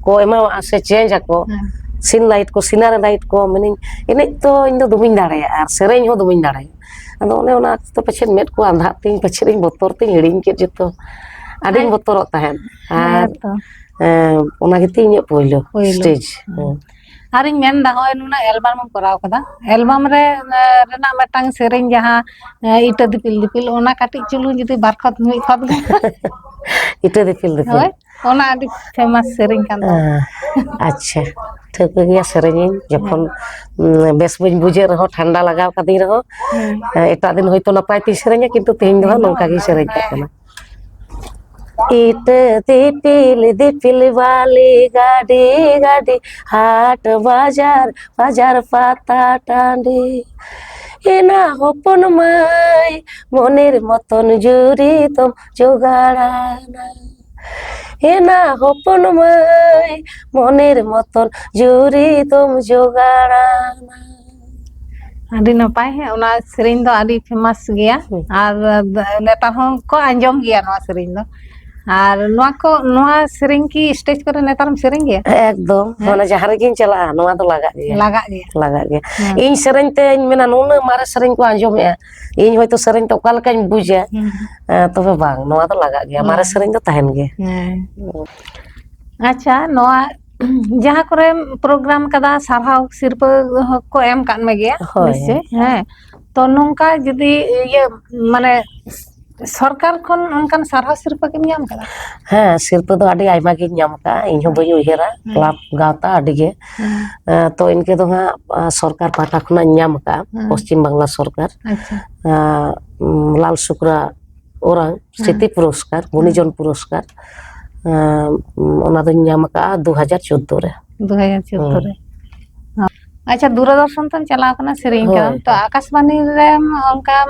ᱠᱚ ᱮᱢᱟᱣᱟᱜᱼᱟ ᱥᱮ ᱪᱮᱧᱡᱽ ᱟᱠᱚ, ᱦᱮᱸ᱾ ᱥᱤᱱ ᱞᱟᱭᱤᱴ ᱠᱚ, ᱥᱤᱱᱟᱨᱤ ᱞᱟᱭᱤᱴ ᱠᱚ, ᱢᱮᱱᱟᱹᱧ, ᱮᱱᱮᱡ ᱛᱚ ᱤᱧ ᱫᱚ ᱫᱚᱢᱮᱧ ᱫᱟᱲᱮᱭᱟᱜᱼᱟ ᱟᱨ ᱥᱮᱨᱮᱧ ᱦᱚᱸ ᱫᱚᱢᱮᱧ ᱫᱟᱲᱮᱭᱟᱜᱼᱟ᱾ ᱟᱫᱚ ᱚᱱᱮ ᱚᱱᱟ ᱚᱠᱛᱚ ᱯᱟᱪᱮᱫ ᱢᱮᱫ ᱠᱚ ᱟᱸᱫᱷᱟᱜ ᱛᱤᱧ, ᱯᱟᱪᱮᱫ ᱤᱧ ᱵᱚᱛᱚᱨ ᱛᱤᱧ ᱦᱤᱲᱤᱧ ᱠᱮᱫ ᱡᱚᱛᱚ᱾ ᱟᱹᱰᱤᱧ ᱟᱨ ᱵᱚᱛᱚᱨᱚᱜ ᱛᱟᱦᱮᱸᱫ᱾ ᱟᱨ, ᱦᱮᱸ ᱛᱚ᱾ ᱮᱸ, ᱚᱱᱟ ᱜᱮᱛᱤᱧ ᱤᱧᱟᱹᱜ ᱯᱳᱭᱞᱳ ᱯᱳᱭᱞᱳ᱾ ᱥᱴᱮᱡᱽ᱾ ᱦᱮᱸ᱾ ᱦᱮᱸ᱾ ᱟᱨᱤᱧ ᱢᱮᱱᱫᱟ, ᱱᱚᱜᱼᱚᱭ ᱱᱩᱱᱟᱹᱜ ᱮᱞᱵᱟᱢ ᱮᱢ ᱠᱚᱨᱟᱣ ᱠᱟᱫᱟ, ᱮᱞᱵᱟᱢ ᱨᱮ, ᱮ, ᱨᱮᱱᱟᱜ ᱢᱤᱫᱴᱟᱝ ᱥᱮᱨᱮᱧ ᱡᱟᱦᱟᱸ, ᱮ, ᱤᱴᱟᱹ ᱫᱤᱯᱤᱞ ᱫᱤᱯᱤᱞ, ᱚᱱᱟ ᱠᱟᱹᱴᱤᱡ ᱪᱩᱞᱩᱝ ᱡᱩᱫᱤ ᱵᱟᱨ ᱠᱷᱚᱛ ᱢᱤᱫ ᱠᱷᱚᱛ ᱜᱮ᱾ ᱤᱴᱟᱹ ᱫᱤᱯᱤᱞ ᱫᱤᱯᱤᱞ᱾ ᱦᱳᱭ, ᱚᱱᱟ ᱟᱹᱰᱤ ᱯᱷᱮᱢᱟᱥ ᱥᱮᱨᱮᱧ ᱠᱟᱱ ᱛᱟᱢᱟ᱾ ᱟᱸ, ᱟᱪᱪᱷᱟ, ᱴᱷᱟᱹᱣᱠᱟᱹ ᱜᱮᱭᱟ, ᱥᱮᱨᱮᱧᱤᱧ ᱡᱚᱠᱷᱚᱱ, ᱦᱮᱸ᱾ ᱩᱢ, ᱵᱮᱥ ᱵᱟᱹᱧ ᱵᱩᱡᱷᱟᱹᱜ ᱨᱮᱦᱚᱸ, ᱴᱷᱟᱱᱰᱟ ᱞᱟᱜᱟᱣ ᱠᱟᱹᱫᱤᱧ ᱨᱮᱦᱚᱸ, ᱦᱮᱸ᱾ ᱮ, ᱮᱴᱟᱜ ᱫᱤᱱ ᱦᱚᱭᱛᱳ ᱱᱟᱯᱟᱭ ᱛᱤᱧ ᱥᱮᱨᱮᱧᱟ, ᱠᱤᱱᱛᱩ ᱛᱮᱦᱮᱧ ᱫᱚ ᱦᱟᱸᱜ ᱛᱮᱦᱮᱧ ᱫᱚ ᱱᱚᱝᱠᱟ ᱜᱤᱧ ᱚᱱᱠᱟ ᱜᱮ᱾ ᱥᱮᱨᱮᱧ ᱠᱟᱜ ᱦᱮᱸ᱾ ᱠᱟᱱᱟ᱾ ᱤᱴᱟᱹ ᱫᱤᱯᱤᱞ ᱫᱤᱯᱤᱞ ᱵᱟᱞᱤ ᱜᱟᱹᱰᱤ ᱜᱟᱹᱰᱤ, ᱦᱟᱴ ᱵᱟᱡᱟᱨ ᱵᱟᱡᱟᱨ ᱯᱟᱛᱟ ᱴᱟᱺᱰᱤ, ᱮᱱᱟ ᱦᱚᱯᱚᱱ ᱢᱟᱹᱭ ᱢᱚᱱᱮᱨ ᱢᱚᱛᱚᱱ ᱡᱩᱨᱤ ᱫᱚᱢ ᱡᱚᱜᱟᱲᱟᱱᱟ᱾ ᱮᱱᱟ ᱦᱚᱯᱚᱱ ᱢᱟᱹᱭ ᱢᱚᱱᱮᱨ ᱢᱚᱛᱚᱱ ᱡᱩᱨᱤ ᱫᱚᱢ ᱡᱚᱜᱟᱲᱟᱱᱟ᱾ ᱟᱹᱰᱤ ᱱᱟᱯᱟᱭ, ᱦᱮᱸ, ᱚᱱᱟ ᱥᱮᱨᱮᱧ ᱫᱚ ᱟᱹᱰᱤ ᱯᱷᱮᱢᱟᱥ ᱜᱮᱭᱟ᱾ ᱦᱩᱸ᱾ ᱟᱨ ᱱᱮᱛᱟᱨ ᱦᱚᱸ ᱠᱚ ᱟᱸᱡᱚᱢ ᱜᱮᱭᱟ ᱱᱚᱣᱟ ᱥᱮᱨᱮᱧ ᱫᱚ᱾ ᱟᱨ ᱱᱚᱣᱟ ᱠᱚ, ᱱᱚᱣᱟ ᱥᱮᱨᱮᱧ ᱠᱤ ᱥᱴᱮᱡᱽ ᱠᱚᱨᱮ ᱱᱮᱛᱟᱨ ᱮᱢ ᱥᱮᱨᱮᱧ ᱜᱮᱭᱟ? ᱮᱠᱫᱚᱢ᱾ ᱦᱮᱸ? ᱢᱟᱱᱮ ᱡᱟᱦᱟᱸ ᱨᱮᱜᱮᱧ ᱪᱟᱞᱟᱜᱼᱟ, ᱱᱚᱣᱟ ᱫᱚ ᱞᱟᱜᱟᱜ ᱜᱮᱭᱟ᱾ ᱞᱟᱜᱟᱜ ᱜᱮᱭᱟ᱾ ᱞᱟᱜᱟᱜ ᱜᱮᱭᱟ᱾ ᱦᱮᱸ᱾ ᱤᱧ ᱥᱮᱨᱮᱧ ᱛᱮᱧ ᱢᱮᱱᱟ, ᱱᱩᱱᱟᱹᱜ ᱢᱟᱨᱮ ᱥᱮᱨᱮᱧ ᱠᱚ ᱟᱸᱡᱚᱢᱮᱜᱼᱟ, ᱤᱧ ᱦᱚᱭᱛᱳ ᱥᱮᱨᱮᱧ ᱛᱮ ᱚᱠᱟ ᱞᱮᱠᱟᱧ ᱵᱩᱡᱟ, ᱦᱩᱸ᱾ ᱮᱸ, ᱛᱚᱵᱮ ᱵᱟᱝ, ᱱᱚᱣᱟ ᱫᱚ ᱞᱟᱜᱟᱜ ᱜᱮᱭᱟ, ᱢᱟᱨᱮ ᱦᱳᱭ᱾ ᱥᱮᱨᱮᱧ ᱫᱚ ᱛᱟᱦᱮᱱ ᱜᱮᱭᱟ᱾ ᱦᱮᱸ᱾ ᱟᱪᱪᱷᱟ, ᱱᱚᱣᱟ ᱡᱟᱦᱟᱸ ᱠᱚᱨᱮ ᱯᱨᱳᱜᱨᱟᱢ ᱠᱟᱫᱟ, ᱥᱟᱨᱦᱟᱣ ᱥᱤᱨᱯᱟᱹ ᱠᱚ ᱮᱢ ᱠᱟᱫ ᱢᱮᱜᱮᱭᱟ ᱦᱳᱭ᱾ ᱱᱤᱥᱪᱚᱭ? ᱦᱮᱸ, ᱛᱚ ᱱᱚᱝᱠᱟ ᱡᱩᱫᱤ ᱤᱭᱟᱹ, ᱢᱟᱱᱮ ᱥᱚᱨᱠᱟᱨ ᱠᱷᱚᱱ ᱚᱱᱠᱟᱱ ᱥᱟᱨᱦᱟᱣ ᱥᱤᱨᱯᱟᱹ ᱠᱤᱢ ᱧᱟᱢ ᱠᱟᱫᱟ? ᱦᱮᱸ, ᱥᱤᱨᱯᱟᱹ ᱫᱚ ᱟᱹᱰᱤ ᱟᱭᱢᱟ ᱜᱤᱧ ᱧᱟᱢ ᱠᱟᱜᱼᱟ, ᱤᱧ ᱦᱚᱸ ᱵᱟᱹᱧ ᱩᱭᱦᱟᱹᱨᱟ᱾ ᱦᱮᱸ᱾ ᱠᱞᱟᱵᱽ ᱜᱟᱶᱛᱟ ᱟᱹᱰᱤ ᱜᱮ᱾ ᱦᱮᱸ᱾ ᱮᱸ, ᱛᱚ ᱤᱱᱠᱟᱹ ᱫᱚ ᱦᱟᱸᱜ, ᱟᱸ, ᱥᱚᱨᱠᱟᱨ ᱯᱟᱦᱴᱟ ᱠᱷᱚᱱᱟᱜ ᱤᱧ ᱧᱟᱢ ᱠᱟᱜᱼᱟ, ᱦᱮᱸ᱾ ᱯᱚᱥᱪᱤᱢ ᱵᱟᱝᱞᱟ ᱥᱚᱨᱠᱟᱨ᱾ ᱟᱪᱪᱷᱟ᱾ ᱟᱸ, ᱩᱢ, ᱞᱟᱞ ᱥᱩᱠᱨᱟ ᱳᱨᱟᱝ ᱦᱮᱸ᱾ ᱥᱨᱤᱛᱤ ᱯᱩᱨᱚᱥᱠᱟᱨ, ᱦᱮᱸ᱾ ᱜᱩᱱᱤᱡᱚᱱ ᱯᱩᱨᱚᱥᱠᱟᱨ, ᱟᱸ, ᱩᱢ, ᱚᱱᱟ ᱫᱚᱧ ᱧᱟᱢ ᱠᱟᱜᱼᱟ ᱫᱩ ᱦᱟᱡᱟᱨ ᱪᱳᱫᱫᱳ ᱨᱮ᱾ ᱫᱩ ᱦᱟᱡᱟᱨ ᱪᱳᱫᱫᱳ ᱦᱳᱭ᱾ ᱨᱮ᱾ ᱟᱪᱪᱷᱟ, ᱫᱩᱨᱚᱫᱚᱨᱥᱚᱱ ᱛᱮᱢ ᱪᱟᱞᱟᱣ ᱠᱟᱱᱟ, ᱥᱮᱨᱮᱧ ᱦᱳᱭ, ᱠᱟᱱᱟᱢ, ᱛᱚ ᱦᱳᱭ᱾ ᱟᱠᱟᱥᱵᱟᱱᱤ ᱨᱮᱢ ᱚᱱᱠᱟᱢ,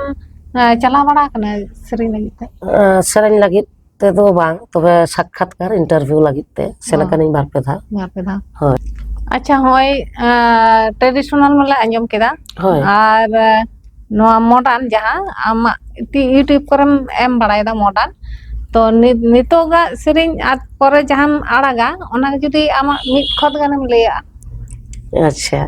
ᱮᱸ, ᱪᱟᱞᱟᱣ ᱵᱟᱲᱟ ᱟᱠᱟᱱᱟ ᱥᱮᱨᱮᱧ ᱞᱟᱹᱜᱤᱫ ᱛᱮ? ᱮᱸ, ᱥᱮᱨᱮᱧ ᱞᱟᱹᱜᱤᱫ ᱛᱮᱫᱚ ᱵᱟᱝ, ᱛᱚᱵᱮ ᱥᱟᱠᱠᱷᱟᱛᱠᱟᱨ, ᱤᱱᱴᱟᱨᱵᱷᱤᱭᱩ ᱞᱟᱹᱜᱤᱫ ᱛᱮ ᱥᱮᱱ ᱚ᱾ ᱟᱠᱟᱱᱟᱹᱧ ᱵᱟᱨ ᱯᱮ ᱫᱷᱟᱣ᱾ ᱵᱟᱨ ᱯᱮ ᱫᱷᱟᱣ᱾ ᱦᱳᱭ᱾ ᱟᱪᱪᱷᱟ, ᱦᱚᱸᱜᱼᱚᱭ, ᱮᱸ, traditional ᱢᱟᱞᱮ ᱟᱸᱡᱚᱢ ᱠᱮᱫᱟ᱾ ᱦᱳᱭ᱾ ᱟᱨ, ᱮᱸ, ᱱᱚᱣᱟ modern ᱡᱟᱦᱟᱸ ᱟᱢᱟᱜ ᱛᱤ-, YouTube ᱠᱚᱨᱮᱢ ᱮᱢ ᱵᱟᱲᱟᱭᱮᱫᱟ modern, ᱛᱚ ᱱᱤ-, ᱱᱤᱛᱚᱜᱟᱜ ᱥᱮᱨᱮᱧ ᱟᱨ ᱯᱚᱨᱮ ᱡᱟᱦᱟᱸᱢ ᱟᱲᱟᱜᱟ, ᱚᱱᱟ ᱡᱩᱫᱤ ᱟᱢᱟᱜ ᱢᱤᱫ ᱠᱷᱚᱛ ᱜᱟᱱᱮᱢ ᱞᱟᱹᱭᱟᱜᱼᱟ᱾ ᱟᱪᱪᱷᱟ,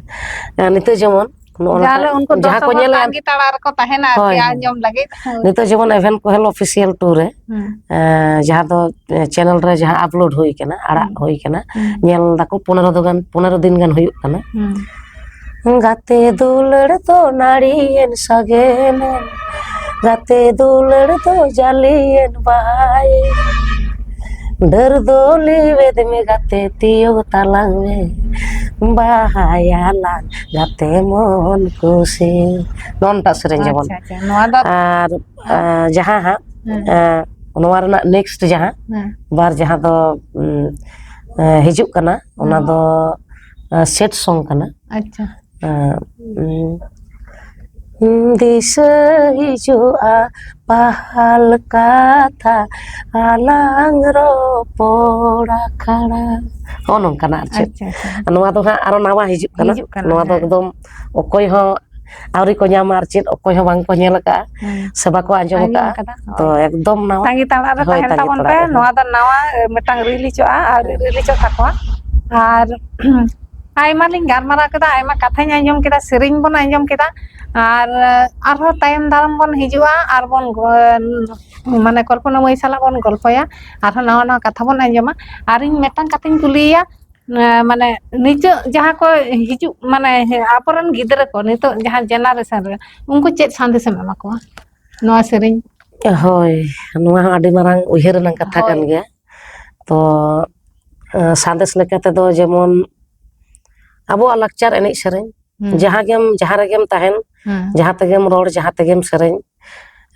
ᱮᱸ, ᱱᱤᱛᱚᱜ ᱡᱮᱢᱚᱱ ᱱᱚᱜᱼᱚ ᱱᱚᱝᱠᱟ ᱡᱟᱦᱟᱸ ᱞᱮ ᱩᱱᱠᱩ ᱡᱟᱦᱟᱸ ᱠᱚ ᱫᱚᱨᱥᱚᱠ ᱦᱚᱲ ᱧᱮᱞᱮᱫᱼᱟ, ᱛᱟᱺᱜᱤ ᱛᱟᱲᱟ ᱨᱮᱠᱚ ᱛᱟᱦᱮᱱᱟ ᱟᱨᱠᱤ ᱦᱳᱭ, ᱦᱳᱭ᱾ ᱟᱸᱡᱚᱢ ᱞᱟᱹᱜᱤᱫ᱾ ᱦᱳᱭ᱾ ᱱᱤᱛᱚᱜ ᱡᱮᱢᱚᱱ ᱮᱵᱷᱮᱱ ᱠᱚᱦᱮᱞ official ᱴᱩ ᱨᱮ, ᱦᱩᱸ᱾ ᱮᱸ, ᱡᱟᱦᱟᱸ ᱫᱚ, ᱮᱸ, channel ᱨᱮ ᱡᱟᱦᱟᱸ upload ᱦᱩᱭ ᱠᱟᱱᱟ, ᱟᱲᱟᱜ ᱦᱩᱸ᱾ ᱦᱩᱭ ᱠᱟᱱᱟ, ᱦᱩᱸ᱾ ᱧᱮᱞ ᱫᱟᱠᱚ ᱯᱚᱱᱮᱨᱚ ᱫᱚ ᱜᱟᱱ, ᱯᱚᱱᱮᱨᱚ ᱫᱤᱱ ᱜᱟᱱ ᱦᱩᱭᱩᱜ ᱠᱟᱱᱟ᱾ ᱦᱩᱸ᱾ ᱜᱟᱛᱮ ᱫᱩᱞᱟᱹᱲ ᱫᱚ ᱱᱟᱹᱲᱤᱭᱮᱱ ᱥᱟᱜᱮᱱᱮᱱ, ᱜᱟᱛᱮ ᱫᱩᱞᱟᱹᱲ ᱫᱚ ᱡᱟᱹᱞᱤᱭᱮᱱ ᱵᱟᱦᱟᱭᱮᱱ, ᱰᱟᱹᱨ ᱫᱚ ᱞᱤᱣᱮᱫ ᱢᱮ ᱜᱟᱛᱮ ᱛᱤᱭᱳᱜ ᱛᱟᱞᱟᱝ ᱢᱮ, ᱵᱟᱦᱟᱭᱟᱞᱟᱝ ᱜᱟᱛᱮ ᱢᱚᱱ ᱠᱩᱥᱤ᱾ ᱱᱚᱜᱼᱚ ᱱᱚᱝᱠᱟ ᱥᱮᱨᱮᱧ ᱡᱮᱢᱚᱱ᱾ ᱟᱪᱪᱷᱟ, ᱟᱪᱪᱷᱟ᱾ ᱱᱚᱣᱟ ᱫᱚ ᱟᱨ, ᱟᱨ ᱟᱸ, ᱡᱟᱦᱟᱸ ᱦᱟᱸᱜ, ᱦᱮᱸ᱾ ᱟᱸ, ᱱᱚᱣᱟ ᱨᱮᱱᱟᱜ next ᱡᱟᱦᱟᱸ, ᱦᱮᱸ᱾ ᱵᱟᱨ ᱡᱟᱦᱟᱸ ᱫᱚ, ᱩᱸ, ᱟᱸ, ᱦᱤᱡᱩᱜ ᱠᱟᱱᱟ, ᱚᱱᱟ ᱦᱮᱸ᱾ ᱫᱚ, ᱟᱸ, sad song ᱠᱟᱱᱟ᱾ ᱟᱪᱪᱷᱟ᱾ ᱟᱸ, ᱩᱸ, ᱫᱤᱥᱟᱹ ᱦᱤᱡᱩᱜᱼᱟ ᱯᱟᱦᱟᱞ ᱠᱟᱛᱷᱟ ᱟᱞᱟᱝ ᱨᱚᱯᱚᱲ ᱟᱠᱷᱲᱟ᱾ ᱦᱚᱸᱜᱼᱚ ᱱᱚᱝᱠᱟᱱᱟᱜ ᱟᱨ ᱪᱮᱫ᱾ ᱟᱪᱪᱷᱟ, ᱟᱪᱪᱷᱟ᱾ ᱱᱚᱣᱟ ᱫᱚ ᱦᱟᱸᱜ ᱟᱨᱚ ᱱᱟᱣᱟ ᱦᱤᱡᱩᱜ ᱠᱟᱱᱟ᱾ ᱦᱤᱡᱩᱜ ᱠᱟᱱᱟ, ᱱᱚᱣᱟ ᱫᱚ ᱦᱮᱸ᱾ ᱮᱠᱫᱚᱢ ᱚᱠᱚᱭ ᱦᱚᱸ ᱟᱹᱣᱨᱤ ᱠᱚ ᱧᱟᱢᱟ, ᱟᱨ ᱪᱮᱫ ᱚᱠᱚᱭ ᱦᱚᱸ ᱵᱟᱝ ᱠᱚ ᱧᱮᱞ ᱟᱠᱟᱫᱼᱟ, ᱦᱩᱸ᱾ ᱥᱮ ᱵᱟᱠᱚ ᱟᱸᱡᱚᱢ ᱟᱸᱡᱚᱢ ᱟᱠᱟᱫᱼᱟ᱾ ᱟᱠᱟᱫᱟ, ᱦᱳᱭ᱾ ᱛᱚ ᱮᱠᱫᱚᱢ ᱱᱟᱣᱟ᱾ ᱛᱟᱺᱜᱤ ᱛᱟᱲᱟᱜ ᱨᱮ ᱦᱳᱭ, ᱛᱟᱦᱮᱱ ᱛᱟᱺᱜᱤ ᱛᱟᱵᱚᱱ ᱛᱟᱲᱟᱜ ᱯᱮ, ᱨᱮ᱾ ᱱᱚᱣᱟ ᱫᱚ ᱱᱟᱣᱟ, ᱮ, ᱢᱤᱫᱴᱟᱝ ᱨᱤᱞᱤᱡᱚᱜᱼᱟ, ᱟᱹᱣᱨᱤ ᱨᱤᱞᱤᱡᱚᱜ ᱛᱟᱠᱚᱣᱟ᱾ ᱟᱨ ᱟᱭᱢᱟ ᱞᱤᱧ ᱜᱟᱞᱢᱟᱨᱟᱣ ᱠᱮᱫᱟ, ᱟᱭᱢᱟ ᱠᱟᱛᱷᱟᱧ ᱟᱸᱡᱚᱢ ᱠᱮᱫᱟ, ᱥᱮᱨᱮᱧ ᱵᱚᱱ ᱟᱸᱡᱚᱢ ᱠᱮᱫᱟ, ᱟᱨ, ᱮ, ᱟᱨᱦᱚᱸ ᱛᱟᱭᱚᱢ ᱫᱟᱨᱟᱢ ᱵᱚᱱ ᱦᱤᱡᱩᱜᱼᱟ, ᱟᱨ ᱵᱚᱱ ᱜᱚ-, ᱢᱟᱱᱮ ᱠᱚᱞᱯᱚᱱᱟ ᱢᱟᱹᱭ ᱥᱟᱞᱟᱜ ᱵᱚᱱ ᱜᱚᱞᱯᱚᱭᱟ, ᱟᱨᱦᱚᱸ ᱱᱟᱣᱟ ᱱᱟᱣᱟ ᱠᱟᱛᱷᱟ ᱵᱚᱱ ᱟᱸᱡᱚᱢᱟ᱾ ᱟᱨ ᱤᱧ ᱢᱤᱫᱴᱟᱝ ᱠᱟᱛᱷᱟᱧ ᱠᱩᱞᱤᱭᱮᱭᱟ, ᱮ, ᱢᱟᱱᱮ ᱱᱤᱛᱚᱜ ᱡᱟᱦᱟᱸ ᱠᱚ ᱦᱤᱡᱩᱜ, ᱢᱟᱱᱮ ᱟᱵᱚᱨᱮᱱ ᱜᱤᱫᱽᱨᱟᱹ ᱠᱚ ᱱᱤᱛᱚᱜ ᱡᱟᱦᱟᱸ generation ᱨᱮ, ᱩᱱᱠᱩ ᱪᱮᱫ ᱥᱟᱸᱫᱮᱥᱮᱢ ᱮᱢᱟ ᱠᱚᱣᱟ ᱱᱚᱣᱟ ᱥᱮᱨᱮᱧ? ᱦᱳᱭ, ᱱᱚᱣᱟ ᱦᱚᱸ ᱟᱹᱰᱤ ᱢᱟᱨᱟᱝ ᱩᱭᱦᱟᱹᱨ ᱨᱮᱱᱟᱜ ᱠᱟᱛᱷᱟ ᱦᱳᱭ᱾ ᱠᱟᱱ ᱜᱮᱭᱟ᱾ ᱛᱚ, ᱮ, ᱥᱟᱸᱫᱮᱥ ᱞᱮᱠᱟ ᱛᱮᱫᱚ ᱡᱮᱢᱚᱱ ᱟᱵᱚᱣᱟᱜ ᱞᱟᱠᱪᱟᱨ ᱮᱱᱮᱡ ᱥᱮᱨᱮᱧ, ᱦᱩᱸ᱾ ᱡᱟᱦᱟᱸ ᱜᱮᱢ, ᱡᱟᱦᱟᱸ ᱨᱮᱜᱮᱢ ᱛᱟᱦᱮᱱ, ᱦᱩᱸ᱾ ᱡᱟᱦᱟᱸ ᱛᱮᱜᱮᱢ ᱨᱚᱲ, ᱡᱟᱦᱟᱸ ᱛᱮᱜᱮᱢ ᱥᱮᱨᱮᱧ,